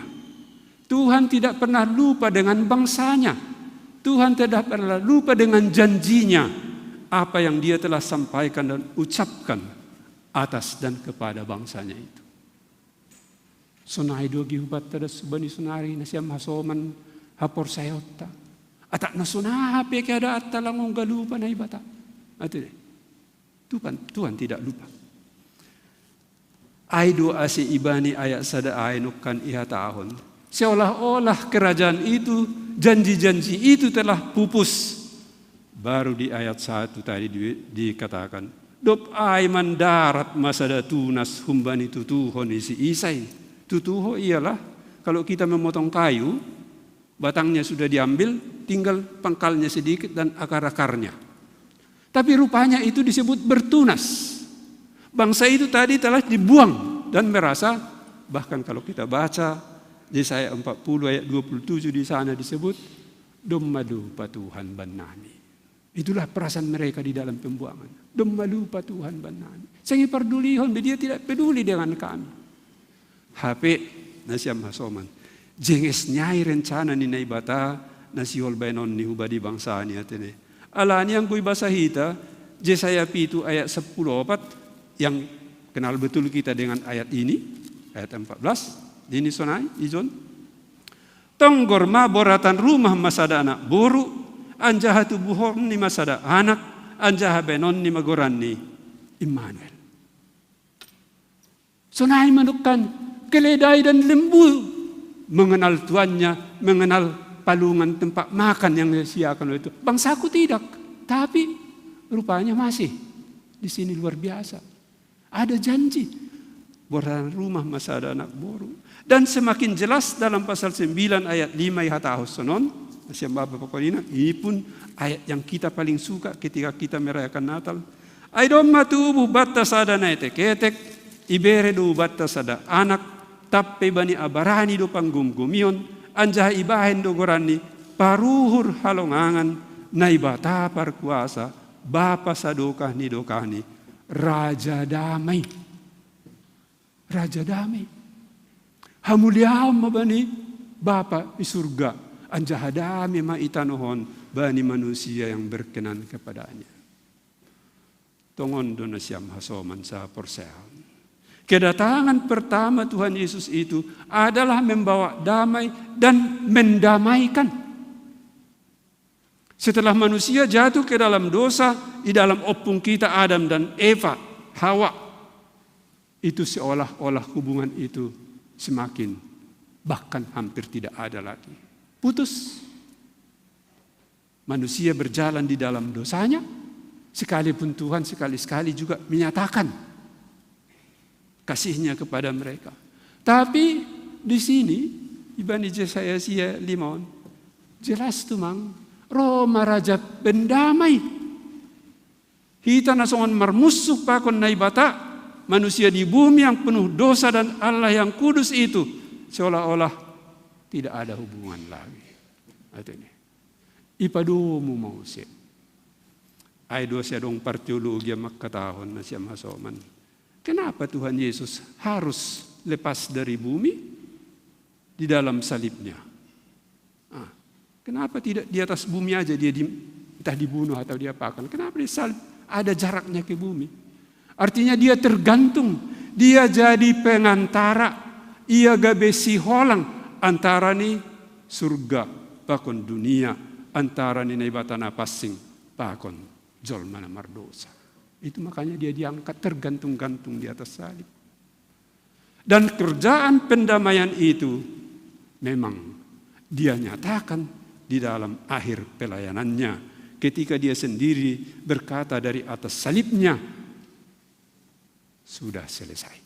Tuhan tidak pernah lupa dengan bangsanya. Tuhan tidak pernah lupa dengan janjinya, apa yang Dia telah sampaikan dan ucapkan atas dan kepada bangsanya itu. Sonai do gihubatta das subani sonari nasiam hasoman haporsayaotta. Atak na sonaha pe keadaatta langong galupa Naibata. Ate deh. Tuhan, Tuhan tidak lupa. Ai do ase ibani ayat sada ai nokkan ihatahon. Seolah-olah kerajaan itu, janji-janji itu telah pupus. Baru di ayat satu tadi di, dikatakan, dop ai mandarat masada tunas humbani tutuhon isi isai. Tutuho ialah kalau kita memotong kayu, batangnya sudah diambil, tinggal pangkalnya sedikit dan akar-akarnya. Tapi rupanya itu disebut bertunas. Bangsa itu tadi telah dibuang dan merasa, bahkan kalau kita baca Yesaya empat puluh ayat dua puluh tujuh di sana disebut, dom malupa Tuhan bannami. Itulah perasaan mereka di dalam pembuangan. Dom malupa Tuhan bannami. Seng ipardulihon, dia tidak peduli dengan kami. Hape nasiam hasoman. Jenges ni ai rencana ni Naibata na sihol baenon ni hubadi bangsa ni atene. Alani anggo ibasa hita, Jesaya pitu ayat sepuluh opat, yang kenal betul kita dengan ayat ini, ayat empat belas, ini sonai, ijon. Tonggor ma boratan rumah masada anak boru, anjaha tubuhon ni masada anak, anjaha baenon ni magoran ni Immanuel. Sonai manukkan keledai dan lembu mengenal tuannya, mengenal palungan tempat makan yang disediakan oleh itu. Bangsaku tidak, tapi rupanya masih di sini luar biasa. Ada janji. Boratan rumah masada anak boru. Dan semakin jelas dalam pasal sembilan ayat lima ihatahon sonon, nasiam bapa pokokna, ini pun ayat yang kita paling suka ketika kita merayakan Natal. Ai domma tubuh batta sada na etek-etek, ibere do batta sada anak, tappe bani abarani do panggomgomion, anjaha ibahen do goranni, paruhur halongangan, Naibata parkuasa, Bapa sadokah ni dokahni, Raja damai. Raja damai. Hamuliaon ma bani Bapa i surga, anjaha damai ma itanohon bani manusia yang berkenan kepadanya. Tongon do nasiam hasoman sahaporseaon. Kedatangan pertama Tuhan Yesus itu adalah membawa damai dan mendamaikan. Setelah manusia jatuh ke dalam dosa, di dalam ompung kita Adam dan Eva, Hawa, itu seolah-olah hubungan itu semakin, bahkan hampir tidak ada lagi. Putus. Manusia berjalan di dalam dosanya, sekalipun Tuhan sekali-sekali juga menyatakan kasihnya kepada mereka. Tapi di sini, ibani Jesaya sia lima on, jelas tumang, ro ma Raja Pendamai. Hita na songon marmusuh pakon Naibata, manusia di bumi yang penuh dosa dan Allah yang kudus itu, seolah-olah tidak ada hubungan lagi. Artinya, ipadomu ma use. Ai do sia dong parteologi yang mangkatahon nasiam hasoman. Kenapa Tuhan Yesus harus lepas dari bumi di dalam salibnya? Ah, kenapa tidak di atas bumi aja dia di, entah dibunuh atau diapakan? Kenapa di salib ada jaraknya ke bumi? Artinya dia tergantung, dia jadi pengantara, ia gabe siholang antara ni surga pakon dunia, antara ni Naibata na pansing pakon jolma na mardosa. Itu makanya dia diangkat tergantung-gantung di atas salib. Dan kerjaan pendamaian itu memang dia nyatakan di dalam akhir pelayanannya ketika dia sendiri berkata dari atas salibnya, "Sudah selesai."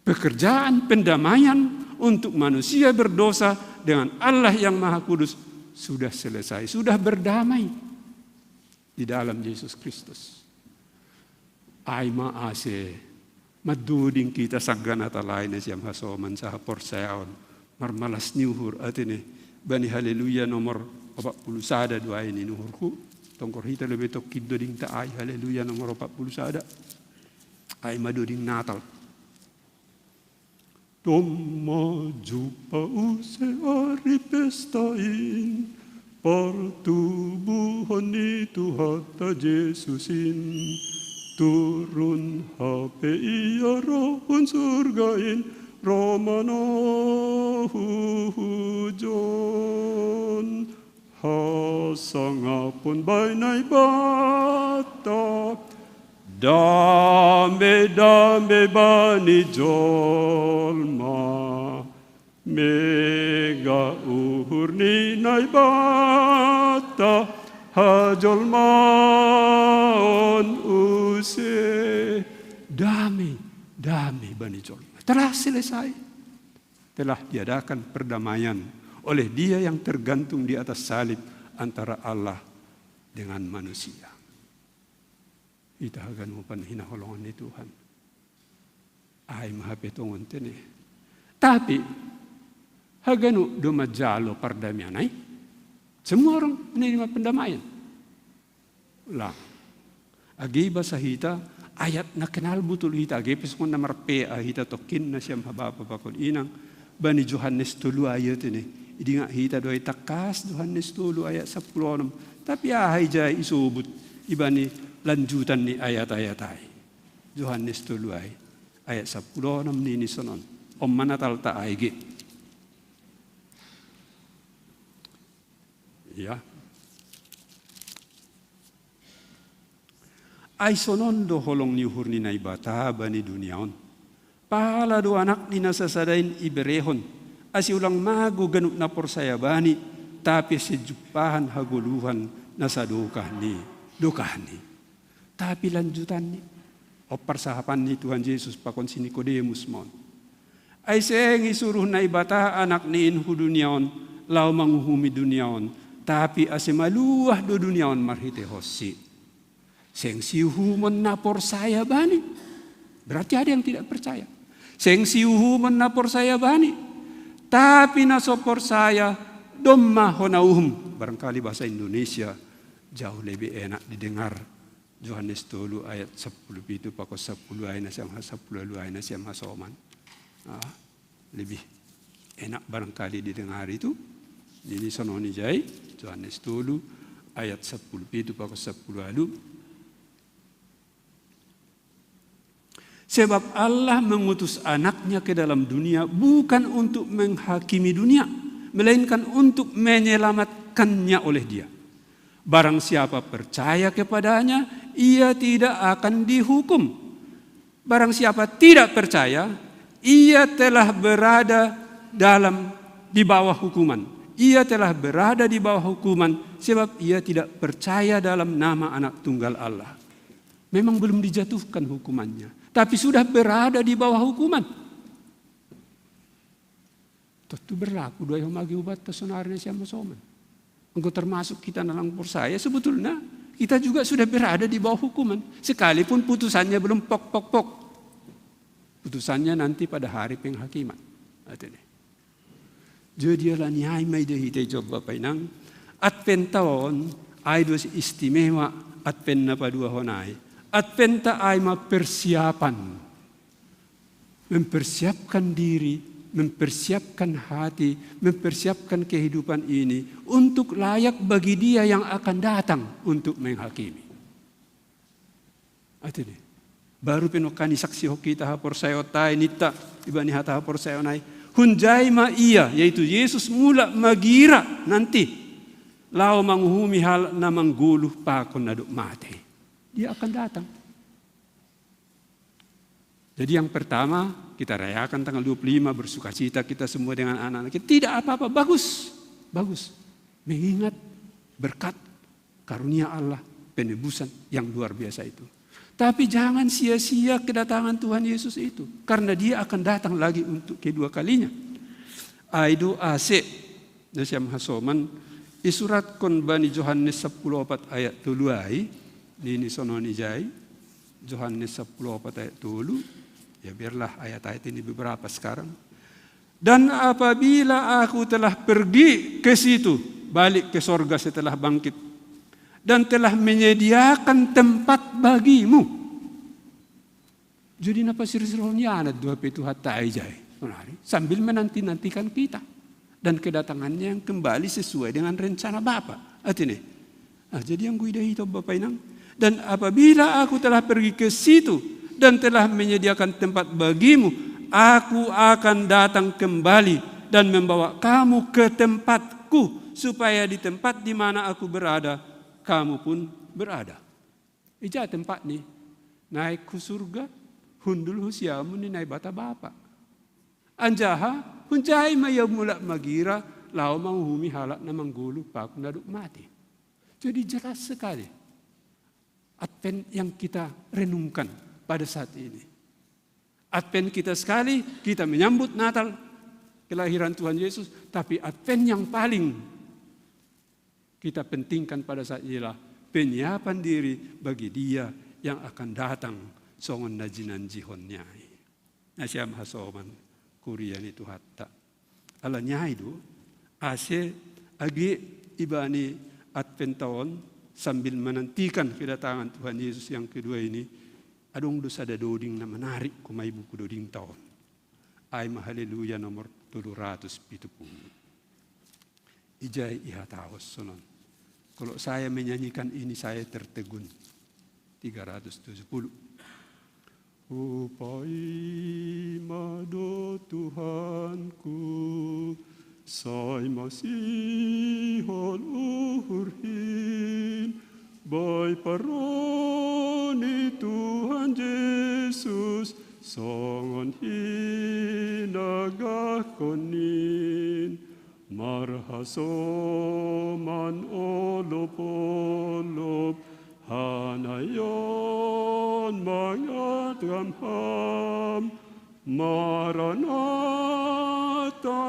Pekerjaan pendamaian untuk manusia berdosa dengan Allah yang Maha Kudus sudah selesai, sudah berdamai di dalam Yesus Kristus. Ai ma ase mandoding kita sangga Natal ai nasiam hasoman sahaporseaon, marmalas ni uhur, artinya bani Haleluya nomor opat puluh sada do ai ni uhurhu. Tonggor hita lebe tokkin dodingta ai Haleluya nomor opat puluh sada. Ai ma doding Natal. Domma jumpa use ari pesta in, partubuhon ni Tuhanta Jesus in, turun hape ia rohun surga in, Romano huhujon hasangapon bai Naibata, dame-dame bani jolma, mega uhur ni Naibata hajolmaon use. Dame, dame bani jolma. Telah selesai. Telah diadakan perdamaian oleh Dia yang tergantung di atas salib antara Allah dengan manusia. Ita haganupan hinaholongan ni Tuhan. Ai mahapetongon tene. Tapi haganu do majalo pardamaian ai. Semua orang menerima perdamaian. Lah. Age basa hita, ayat na kenal butul hita, age pesongon na marpea hita tokkin na siam habapa pakon inang, bani Johannes tolu ayat ini. Idingat hita doai takkas Johannes tolu ayat sepuluh enam. Tapi ahai jai isobut ibani lanjutan ni ayat-ayat ai. Johannes tolu ai, ayat sepuluh enam nini sonon. Om mana talta aige. Ya. Ai sonon do holong ni uhur ni Naibata bani dunia on. Pala do anak ni na sasadain iberehon, ase ulang mago ganup na porsaya bani, tapi ase jumpahan hagoluhan na sadokah ni dokahni. Tapi lanjutanni, o parsahapan ni Tuhan Yesus pakon si Nikodemus mon. Ai seng isuruh Naibata anak ni in hu dunia on, lao manguhumi dunia on, tapi ase maluah do dunia on marhitehonsi. Seng siuhumon na porsaya bani. Berarti ada yang tidak percaya. Seng siuhumon na porsaya bani. Tapi na so porsaya domma hona uhum. Barangkali bahasa Indonesia jauh lebih enak didengar. Johannes tolu ayat sepuluh pitu pakon sepuluh ai na siam ha sepuluh alu ai na siam hasoman. Ah, lebih enak barangkali didengar itu. Ini sononi jai, Johannes tolu ayat sepuluh pitu pakon sepuluh alu. Sebab Allah mengutus anaknya ke dalam dunia bukan untuk menghakimi dunia, melainkan untuk menyelamatkannya oleh Dia. Barang siapa percaya kepadanya, ia tidak akan dihukum. Barang siapa tidak percaya, ia telah berada dalam di bawah hukuman. Ia telah berada di bawah hukuman sebab ia tidak percaya dalam nama Anak Tunggal Allah. Memang belum dijatuhkan hukumannya, tapi sudah berada di bawah hukuman. Tentu berlaku doai homage ubatta sonari na siam hasoman. Enggo termasuk kita na lang porsaya, sebetulnya kita juga sudah berada di bawah hukuman. Sekalipun putusannya belum pok, pok, pok. Putusannya nanti pada hari penghakiman. Jadi alani ai ma ida hita i jo Bapa inang, Adventa on ai do istimewa Advent na paduahon ai. Adventa ai ma persiapan. Mempersiapkan diri, mempersiapkan hati, mempersiapkan kehidupan ini untuk layak bagi Dia yang akan datang untuk menghakimi. Atene. Baru pe nongkan isaksihon hita haporsayaonta i ninta ibani hata haporsayaon ai. Hunjai ma Ia, yaitu Yesus mulak magira nanti. Lao manguhumi halak na manggoluh pakon na dob mate. Dia akan datang. Jadi yang pertama, kita rayakan tanggal dua puluh lima, bersukacita kita semua dengan anak-anak kita. Tidak apa-apa, bagus. Bagus. Mengingat berkat karunia Allah, penebusan yang luar biasa itu. Tapi jangan sia-sia kedatangan Tuhan Yesus itu, karena Dia akan datang lagi untuk kedua kalinya. Ai do ase, na siam hasoman, isuratkon bani Johannes sepuluh opat ayat tolu ai, nini sononi jai, Johannes sepuluh opat ayat tolu, ya biarlah ayat-ayat ini beberapa sekarang. Dan apabila aku telah pergi ke situ, balik ke sorga setelah bangkit, dan telah menyediakan tempat bagimu. Jadi na pasirsirhon ia anak dua pe Tuhanta ai jai, sonari, sambil menanti-nantikan kita dan kedatangannya yang kembali sesuai dengan rencana Bapa. Atene. Ah, jadi yang gue ida hita Bapa inang. Dan apabila aku telah pergi ke situ dan telah menyediakan tempat bagimu, Aku akan datang kembali dan membawa kamu ke tempatku, supaya di tempat di mana aku berada, kamu pun berada. Ija tempat ni, naik ku surga, hundul husiamu ni nai bata bapa. Anjaha, hunjai ma ia mulak magira, lao manguhumi halak na manggolu paku na duk mati. Jadi jelas sekali Advent yang kita renungkan pada saat ini. Advent kita sekali, kita menyambut Natal, kelahiran Tuhan Yesus, tapi Advent yang paling kita pentingkan pada saat inilah penyiapan diri bagi Dia yang akan datang songon na jinanjihon-Nya i. Nasiam hasoman, kuria ni Tuhanta. Ala ni ai do, ase age ibani Advent taon, sambil menantikan kedatangan Tuhan Yesus yang kedua ini, adong do sada doding na menarik homa i buku doding taon. Ai ma Haleluya nomor tolu ratus pitu pulu. Ijai ihatahon sonon. Kalau saya menyanyikan ini, saya tertegun. Tiga ratus tujuh puluh. Hupaima do Tuhanku, sai masihol uhurhin, bai parroh ni Tuhan Jesus, songon hinagahon in. Marhasoman olopolop, hanaion mangagamham. Maranatha,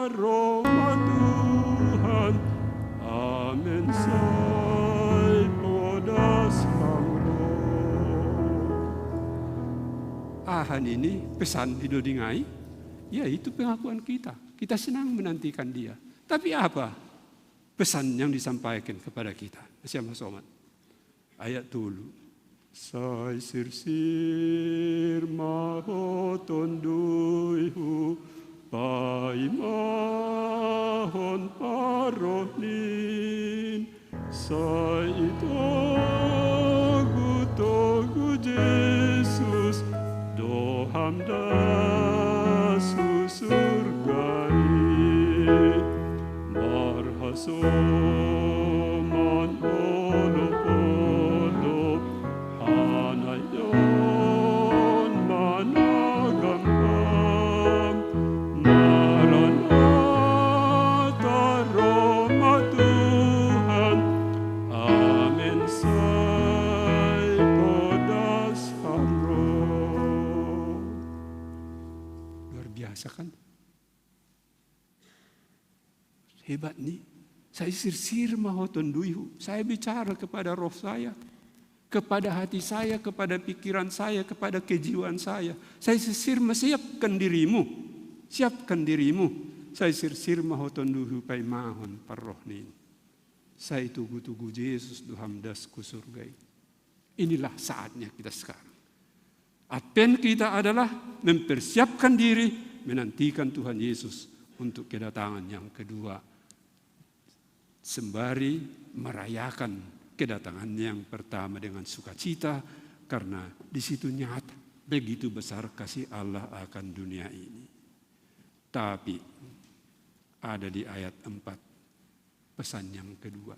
ro ma Tuhan. Amen, sai podas Ham ro. Aha nini pesan di doding ai? Ya, itu pengakuan kita. Kita senang menantikan Dia. Tapi apa pesan yang disampaikan kepada kita? Nasiam hasoman. Ayat tolu. Sai sirsir ma ho tonduyhu, paimahon parroh nin. Sai itogu-togu Jesus, do Ham das hu surga i. Marhasoman olopolop, hanaion managamham. Maranatha, ro ma Tuhan. Amen, sai podas Ham ro. Luar biasa, kan? Hebat ni. Sai sirsir ma ho tonduyhu. Saya bicara kepada roh saya, kepada hati saya, kepada pikiran saya, kepada kejiwaan saya. Sai sirsir ma, siapkan dirimu. Siapkan dirimu. Sai sirsir ma ho tonduyhu, paimahon parroh nin. Sai itogu-togu Jesus, do Ham das hu surga i. Inilah saatnya kita sekarang. Advent kita adalah mempersiapkan diri, menantikan Tuhan Yesus untuk kedatangan yang kedua, sembari merayakan kedatangan yang pertama dengan sukacita, karena di situ nyata begitu besar kasih Allah akan dunia ini. Tapi ada di ayat empat, pesan yang kedua.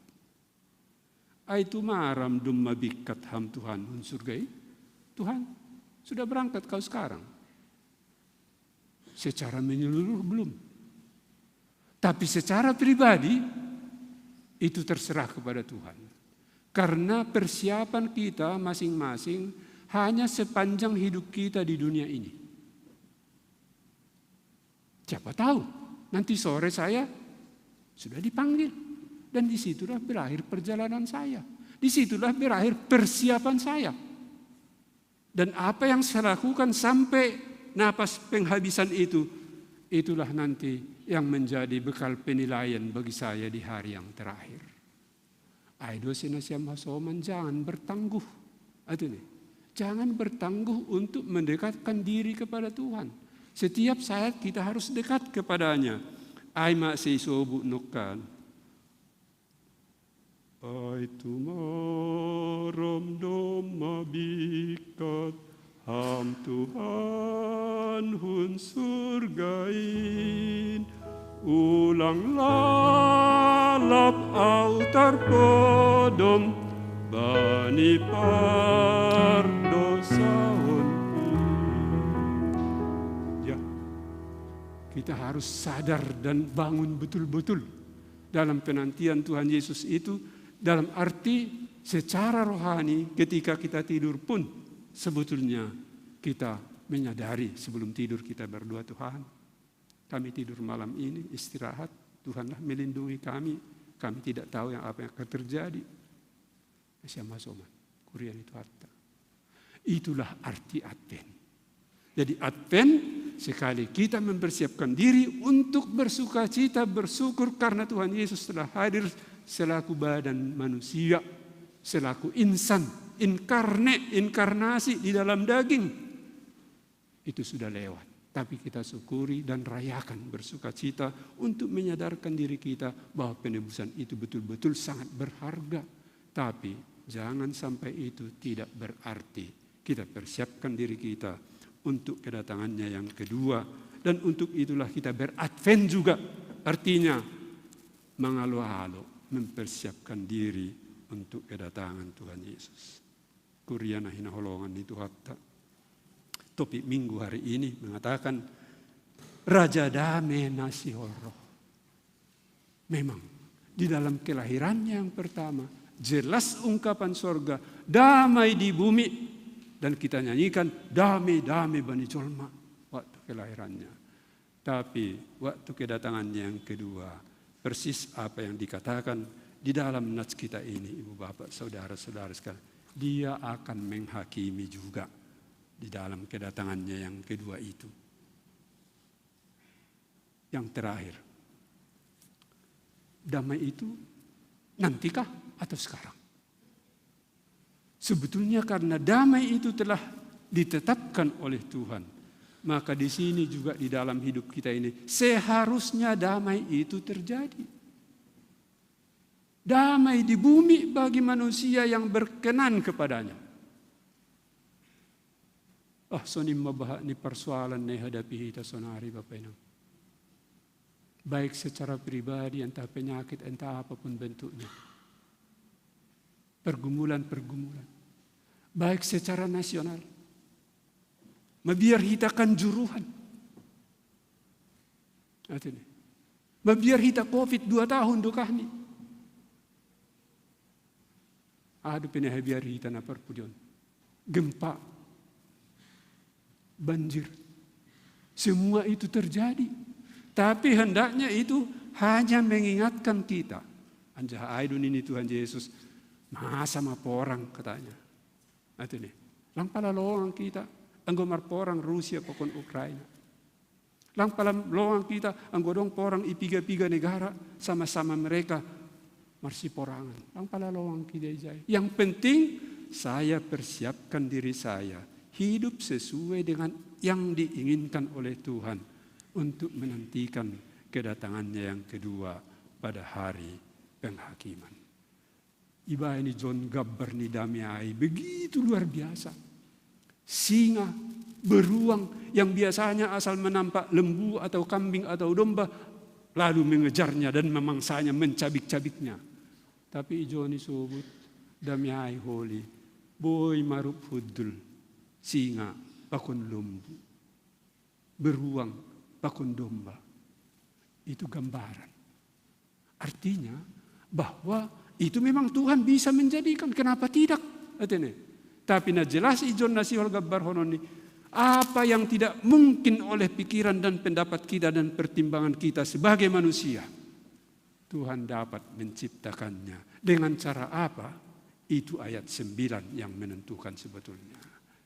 Ai tumaram domma bingkat Ham Tuhan hun surga i? Tuhan, sudah berangkat Kau sekarang? Secara menyeluruh belum. Tapi secara pribadi, itu terserah kepada Tuhan. Karena persiapan kita masing-masing hanya sepanjang hidup kita di dunia ini. Siapa tahu, nanti sore saya sudah dipanggil. Dan disitulah berakhir perjalanan saya. Disitulah berakhir persiapan saya. Dan apa yang saya lakukan sampai napas penghabisan itu, itulah nanti yang menjadi bekal penilaian bagi saya di hari yang terakhir. Ai do ase, nasiam hasoman, jangan bertangguh. Atau ni, jangan bertangguh untuk mendekatkan diri kepada Tuhan. Setiap saat kita harus dekat kepada-Nya. Ai ma ase isobut nongkan. Ai tumaram domma bingkat Ham Tuhan hun surgain, ulang lalap au tarpodom bani pardosaon. Ya, kita harus sadar dan bangun betul-betul dalam penantian Tuhan Yesus itu, dalam arti secara rohani, ketika kita tidur pun sebetulnya kita menyadari sebelum tidur kita berdoa, "Tuhan, kami tidur malam ini, istirahat, Tuhanlah melindungi kami, kami tidak tahu yang apa yang akan terjadi." Siapa soman, kurian itu harta. Itulah arti Advent. Jadi Advent, sekali kita mempersiapkan diri untuk bersuka cita, bersyukur karena Tuhan Yesus telah hadir selaku badan manusia, selaku insan, inkarne, inkarnasi di dalam daging. Itu sudah lewat. Tapi kita syukuri dan rayakan, bersuka cita untuk menyadarkan diri kita bahwa penebusan itu betul-betul sangat berharga. Tapi jangan sampai itu tidak berarti. Kita persiapkan diri kita untuk kedatangannya yang kedua. Dan untuk itulah kita beradvent juga. Artinya, mangalo-alo mempersiapkan diri untuk kedatangan Tuhan Yesus. Kurian na hinaholongan ni Tuhanta. Topik minggu hari ini mengatakan, Raja Dame na sihol ro. Memang, di dalam kelahirannya yang pertama, jelas ungkapan sorga, damai di bumi. Dan kita nyanyikan, dame, dame bani jolma, waktu kelahirannya. Tapi waktu kedatangannya yang kedua, persis apa yang dikatakan di dalam nats kita ini, ibu bapak, saudara-saudara sekalian, dia akan menghakimi juga di dalam kedatangannya yang kedua itu. Yang terakhir, damai itu nantikah atau sekarang? Sebetulnya karena damai itu telah ditetapkan oleh Tuhan, maka di sini juga di dalam hidup kita ini seharusnya damai itu terjadi. Damai di bumi bagi manusia yang berkenan kepadanya. Ah, sonim ma baha ni persoalan na ihadapi hita sonari, Bapak Inang. Baik secara pribadi, entah penyakit, entah apapun bentuknya. Pergumulan-pergumulan. Baik secara nasional. Mabiar hita kanjuruhan. Artinya, mabiar hita covid dua tahun do kahni. Aha do pe na habiari hita na parpudi on? Gempa, banjir. Semua itu terjadi. Tapi hendaknya itu hanya mengingatkan kita. Anjaha ai do nini Tuhan Yesus, masa ma porang, katanya. Artinya, lang pala longang kita anggo marporang Rusia pakon Ukraina. Lang pala longang kita anggo adong porang i piga-piga negara, sama-sama mereka marsiporangan. Lang pala longang kita ijai. Yang penting, saya persiapkan diri saya hidup sesuai dengan yang diinginkan oleh Tuhan untuk menantikan kedatangannya yang kedua pada hari penghakiman. Ibaen i John gambar ni dame ai begitu luar biasa. Singa, beruang yang biasanya asal menampak lembu atau kambing atau domba, lalu mengejarnya dan memangsanya, mencabik-cabiknya. Tapi i John i sobut, dame ai holi, boi marup hundul singa pakon lombu, beruang pakon domba. Itu gambaran. Artinya bahwa itu memang Tuhan bisa menjadikan, kenapa tidak? Artinya, tapi na jelas i John na sihol gambarhonon ni, apa yang tidak mungkin oleh pikiran dan pendapat kita dan pertimbangan kita sebagai manusia, Tuhan dapat menciptakannya. Dengan cara apa? Itu ayat sembilan yang menentukan sebetulnya.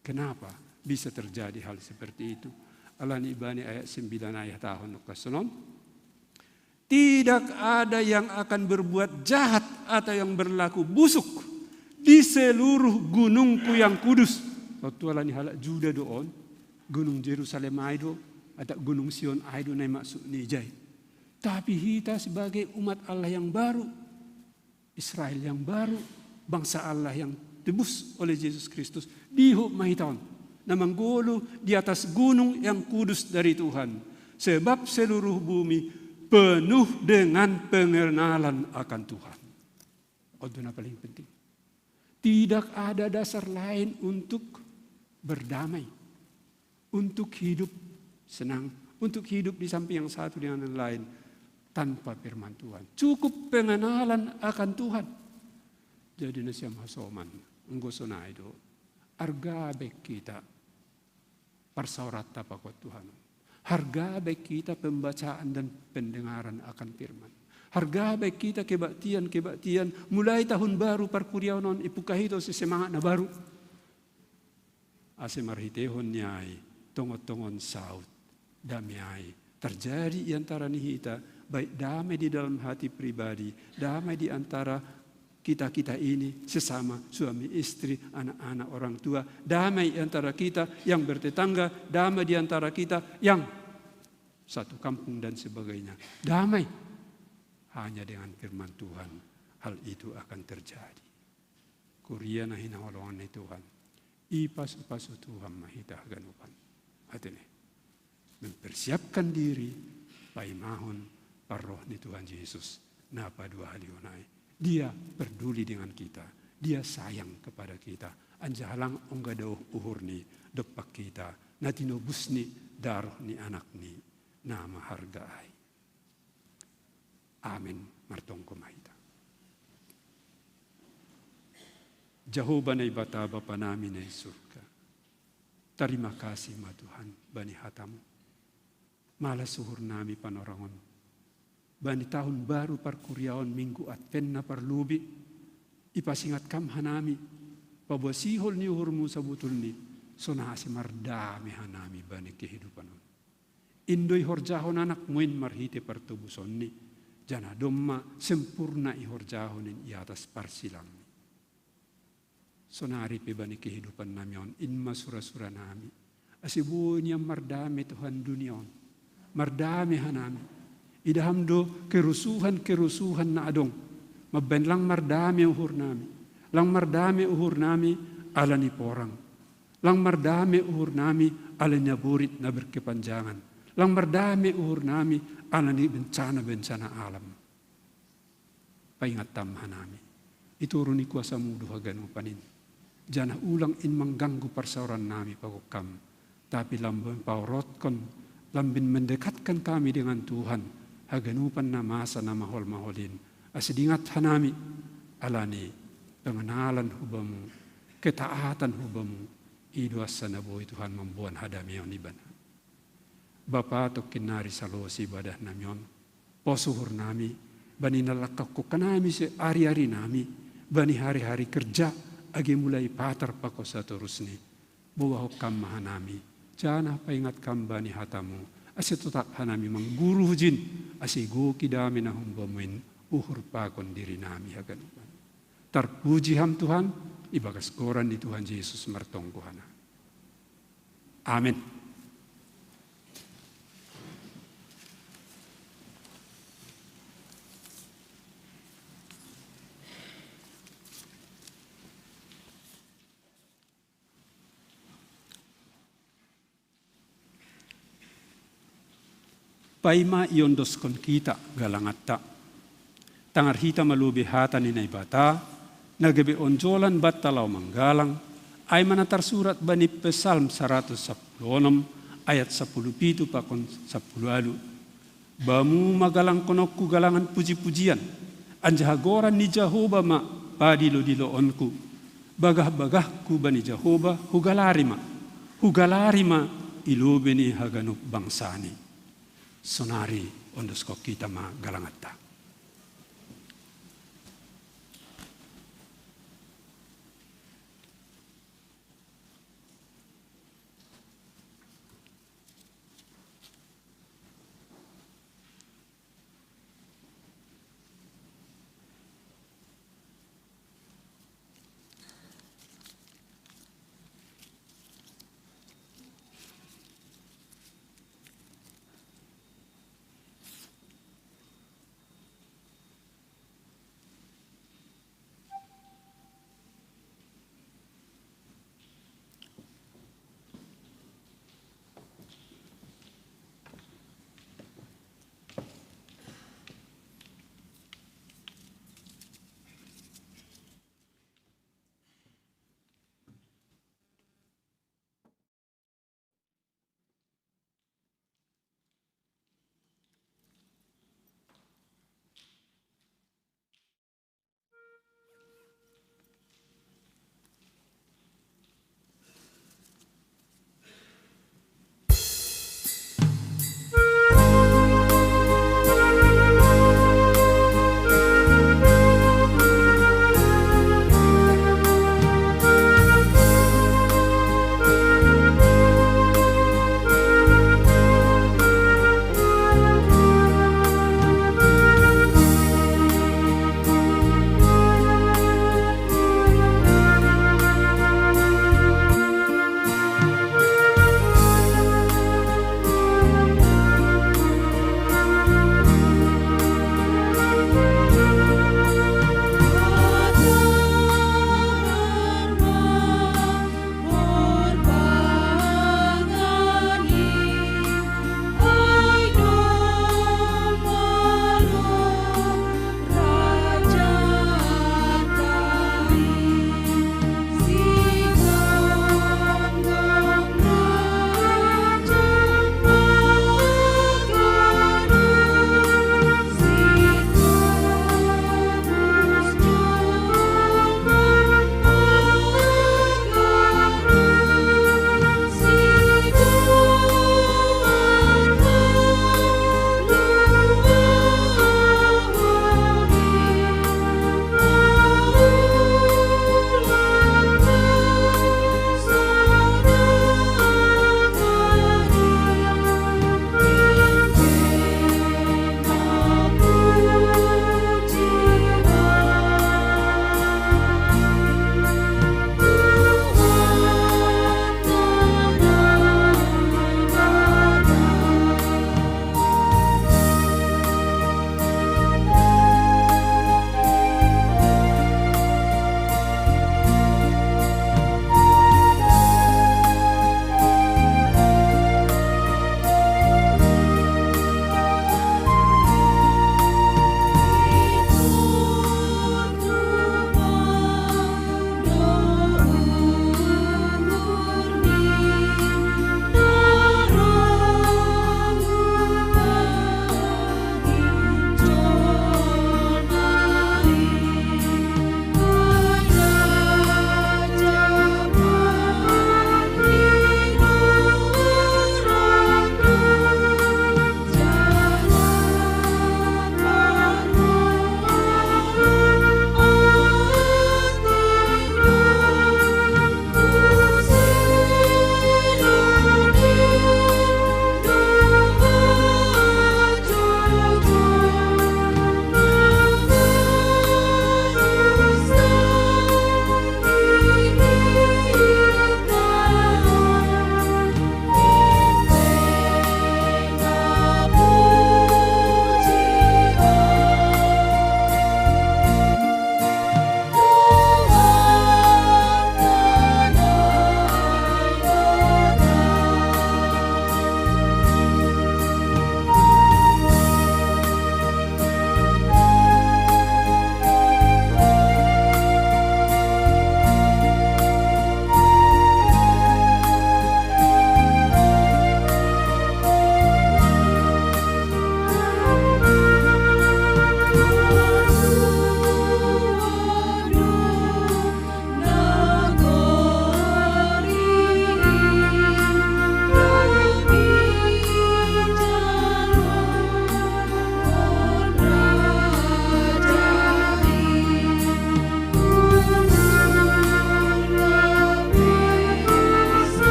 Kenapa bisa terjadi hal seperti itu? Alani ibani ayat sembilan ai hatahon nongka sonon. Tidak ada yang akan berbuat jahat atau yang berlaku busuk di seluruh gunungku yang kudus. Waktu alani halak Juda do on, gunung Jerusalem ai do, atau gunung Sion ai do na i maksud ni ijai. Tapi hita sebagai umat Allah yang baru, Israel yang baru, bangsa Allah yang tebus oleh Yesus Kristus, dihut ma hita on. Na manggolo di atas gunung yang kudus dari Tuhan, sebab seluruh bumi penuh dengan pengenalan akan Tuhan. Itu yang paling penting. Tidak ada dasar lain untuk berdamai, untuk hidup senang, untuk hidup di samping yang satu dengan yang lain tanpa firman Tuhan. Cukup pengenalan akan Tuhan. Jadi na siam hasoman, enggo sonai do. Arga baik kita parsaoranta pakon Tuhan. Arga baik kita pembacaan dan pendengaran akan firman. Arga baik kita kebaktian-kebaktian, mulai tahun baru parkuriaon on, ipuka hita semangat na baru. Ase marhitehon ni ai, tongon-tongon saut, damai ai terjadi di antara ni hita, baik damai di dalam hati pribadi, damai di antara kita-kita ini, sesama suami istri, anak-anak, orang tua, damai antara kita yang bertetangga, damai di antara kita yang satu kampung dan sebagainya. Damai hanya dengan firman Tuhan hal itu akan terjadi. Kuria na hinaholongan ni Tuhan, ipasu-pasu Tuhan ma hita haganupan. Hati ni, mempersiapkan diri paimahon parroh ni Tuhan Yesus na paduahalihon ai. Dia peduli dengan kita, dia sayang kepada kita. Anjaha lang ongga daoh uhur ni dompak kita, na tinobus ni daroh ni anak ni na maharga ai. Amen. Martonggo ma hita. Jahowa Naibata Bapa nami na i surga, tarima kasih ma Tuhan bani hatamu. Malas uhur nami panorangon bani tahun baru parkuriaon minggu Advent na parlobei, ipasingat kam hanami, paboa sihol ni uhurmu sabotulni, songon ase mardame hanami bani kehidupan on. In do ihorjahon anakmu in marhite partobusonni, janah domma sempurna ihorjahon in i atas parsilangni. Sonari pe bani kehidupan nami on, in ma sura-sura nami. Ase boi nian mardame Tuhan dunia on. Mardame hanami. Idaham do kerusuhan-kerusuhan na adong. Mambahen lang mardame uhur nami. Lang mardame uhur nami ala ni porang. Lang mardame uhur nami ala ni naborit na berkepanjangan. Lang mardame uhur nami ala ni bencana-bencana alam. Paingat tam hanami. Iturun ni kuasamu do haganupan in. Janah ulang in mangganggu parsaoran nami pakon kam. Tapi lambin paorotkon, lambin mendekatkan kami dengan Tuhan. Haganupan na masa na mahol-mahol in. Ase diingat hanami. Ala ni pengenalan hu Bamu, ketaatan hu Bamu. I do asa na boi Tuhan mamboan hadameon ibana. Bapa, tongkin nari salose ibadah nami on, pos uhur nami, bani na langkahkon hanami se ari-ari nami, bani hari-hari kerja, age mulai patar pakon satorusni. Boahon kam ma hanami, janah paingat kam bani hatamu, ase totap hanami mangguru hujin, ase igoki dame na humbamu in uhur pakon diri nami haganupan. Tarpuji ham Tuhan, ibagas goran ni Tuhan Jesus martonggo hanami. Amen. Paima iondoskon hita galanganta. Tangar hita ma lobei hata ni Naibata, na gabe onjolan banta laho manggalang, ai ma na tarsurat bani Psalm saratus sampulu onom ayat sampulu pitu pakon sampulu ualu. Bamu ma galangkononku galangan puji-pujian, anjaha goran ni Jahowa ma padilo-diloonku. Bagah-bagahku bani Jahowa hugalari ma, hugalari ma i lobei ni haganup bangsani. Sonari ondoskon hita ma galanganta.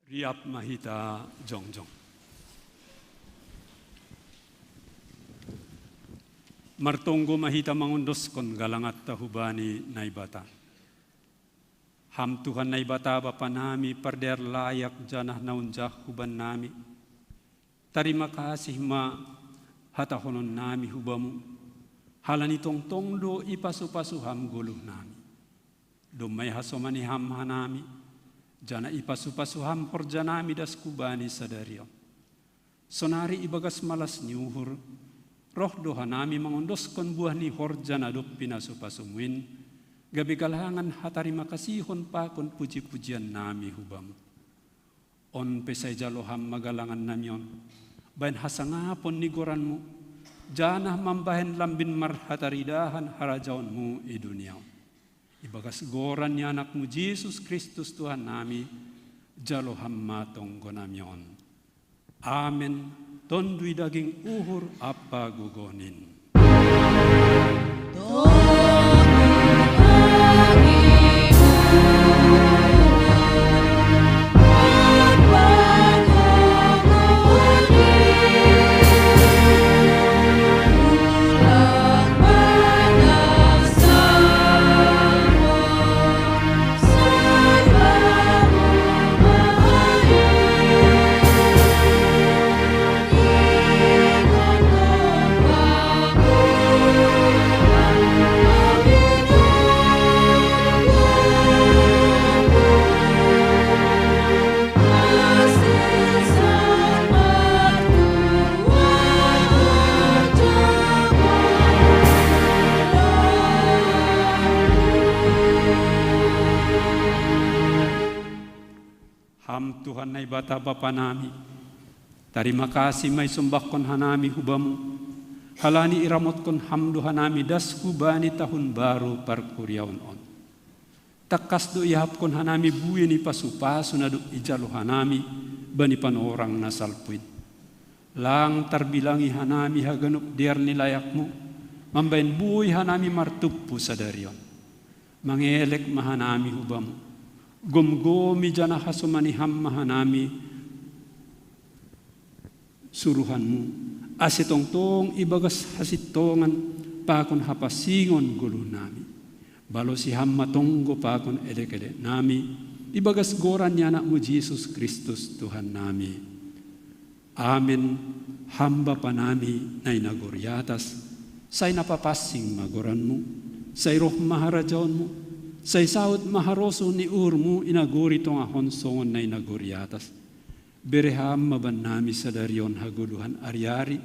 Riap ma hita jongjong. Martonggo ma hita mangondoskon galanganta hubani Naibata. Ham Tuhan Naibata Bapa nami, pardear layak janah na unjah hubannami. Tarima kasih ma hatahononnami hu Bamu, halani tongtong do ipasu-pasu Ham goluhnami. Domma ihasomani Ham hanami, janah ipasu-pasu Ham horjanami das hubani sadari on. Sonari ibagas malas ni uhur, roh do hanami mangondoskon buah ni horja na dob pinasu-pasumu in, gabe galangan hatarima kasihon pakon puji-pujiannami hu Bamu. On pe sai jalo Ham ma galangannami on, bahen hasangapon ni goranMu, janah mambahen lambin marhataridahan harajaonMu i dunia on. Ibagas goran ni AnakMu Jesus Kristus Tuhannami, jalo Ham ma tonggonami on. Amen. Tonduy daging, uhur ampa gogoh nin. Ham Tuhan Naibata Bapa nami, tarima kasih ma isombahkon hanami hu Bamu, halani iramotkon Ham do hanami das hubani tahun baru parkuriaon on. Tangkas do iahapkon hanami buei ni pasu-pasu na dob ijalo hanami bani panorang na salpu in. Lang tarbilangi hanami haganup dear ni layakMu, mambahen buei hanami martumpu sadari on. Mangelek ma hanami hu Bamu. Gomgomi janah hasomani Ham ma hanami suruhanMu, ase tongtong ibagas hasintongan pakon hapansingon goluhnami. Balosi Ham ma tonggo pakon elek-eleknami, ibagas goran ni AnakMu Jesus Kristus Tuhannami. Amen. Ham Bapa nami na i nagori atas, sai na papansing ma goranMu, sai roh ma harajaonMu, sai saud ma harosuh ni uhurMu i nagori tongah on songon na i nagori atas. Bere Ham ma bannami sadari on hagoluhan ari-ari,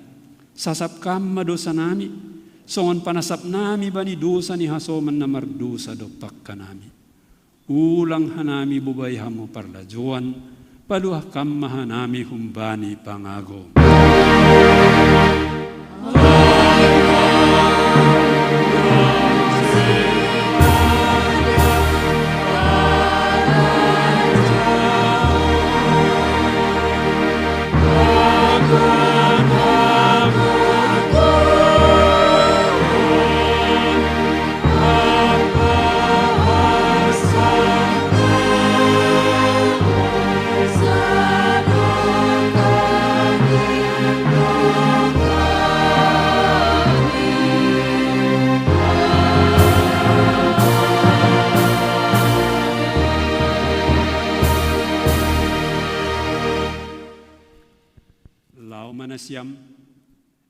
sasap Ham ma dousanami, songon panasapnami bani dousa ni hasoman na mardousa dompak hanami. Ulang hanami bobai Hamu parlajouan, paluah Kam ma hanami humbani pangago. Laho ma nasiam,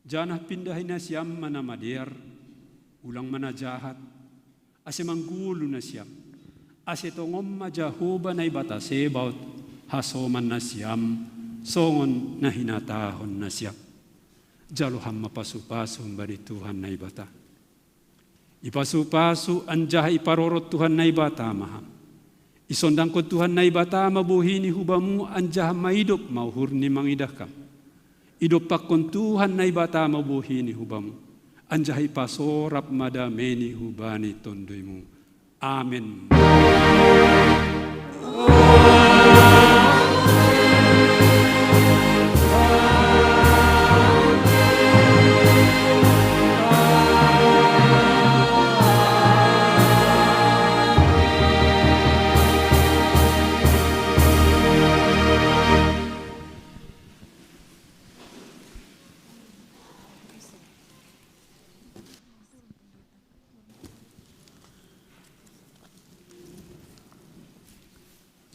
janah pindahi nasiam ma na madear, ulang ma na jahat, ase manggoluh nasiam, ase tongon ma Jahowa Naibata Sebaot hasoman nasiam, songon na hinatahon nasiam. Jalo Ham ma pasu-pasu humbani Tuhan Naibata. Ipasu-pasu anjaha iparorot Tuhan Naibata ma Ham. Isondangkon Tuhan Naibata ma bohi ni hubamu anjaha maidop ma uhurni mangidah Kam. Idompakkon Tuhan Naibata ma bohi ni hubamu, anjaha ipasorap ma dameiNi hubani tonduymu. Amen.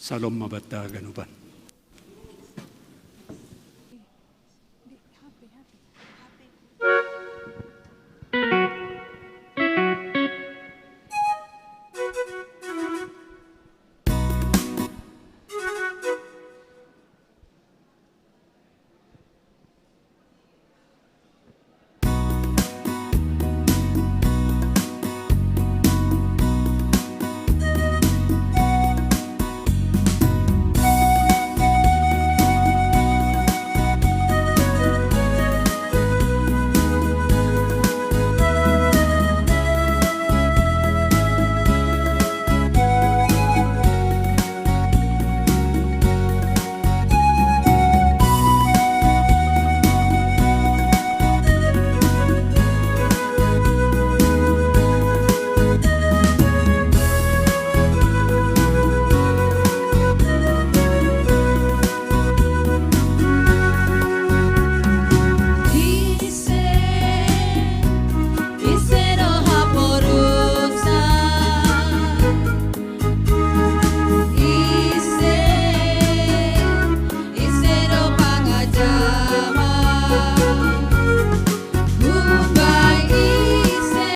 Salomma batta ganuban.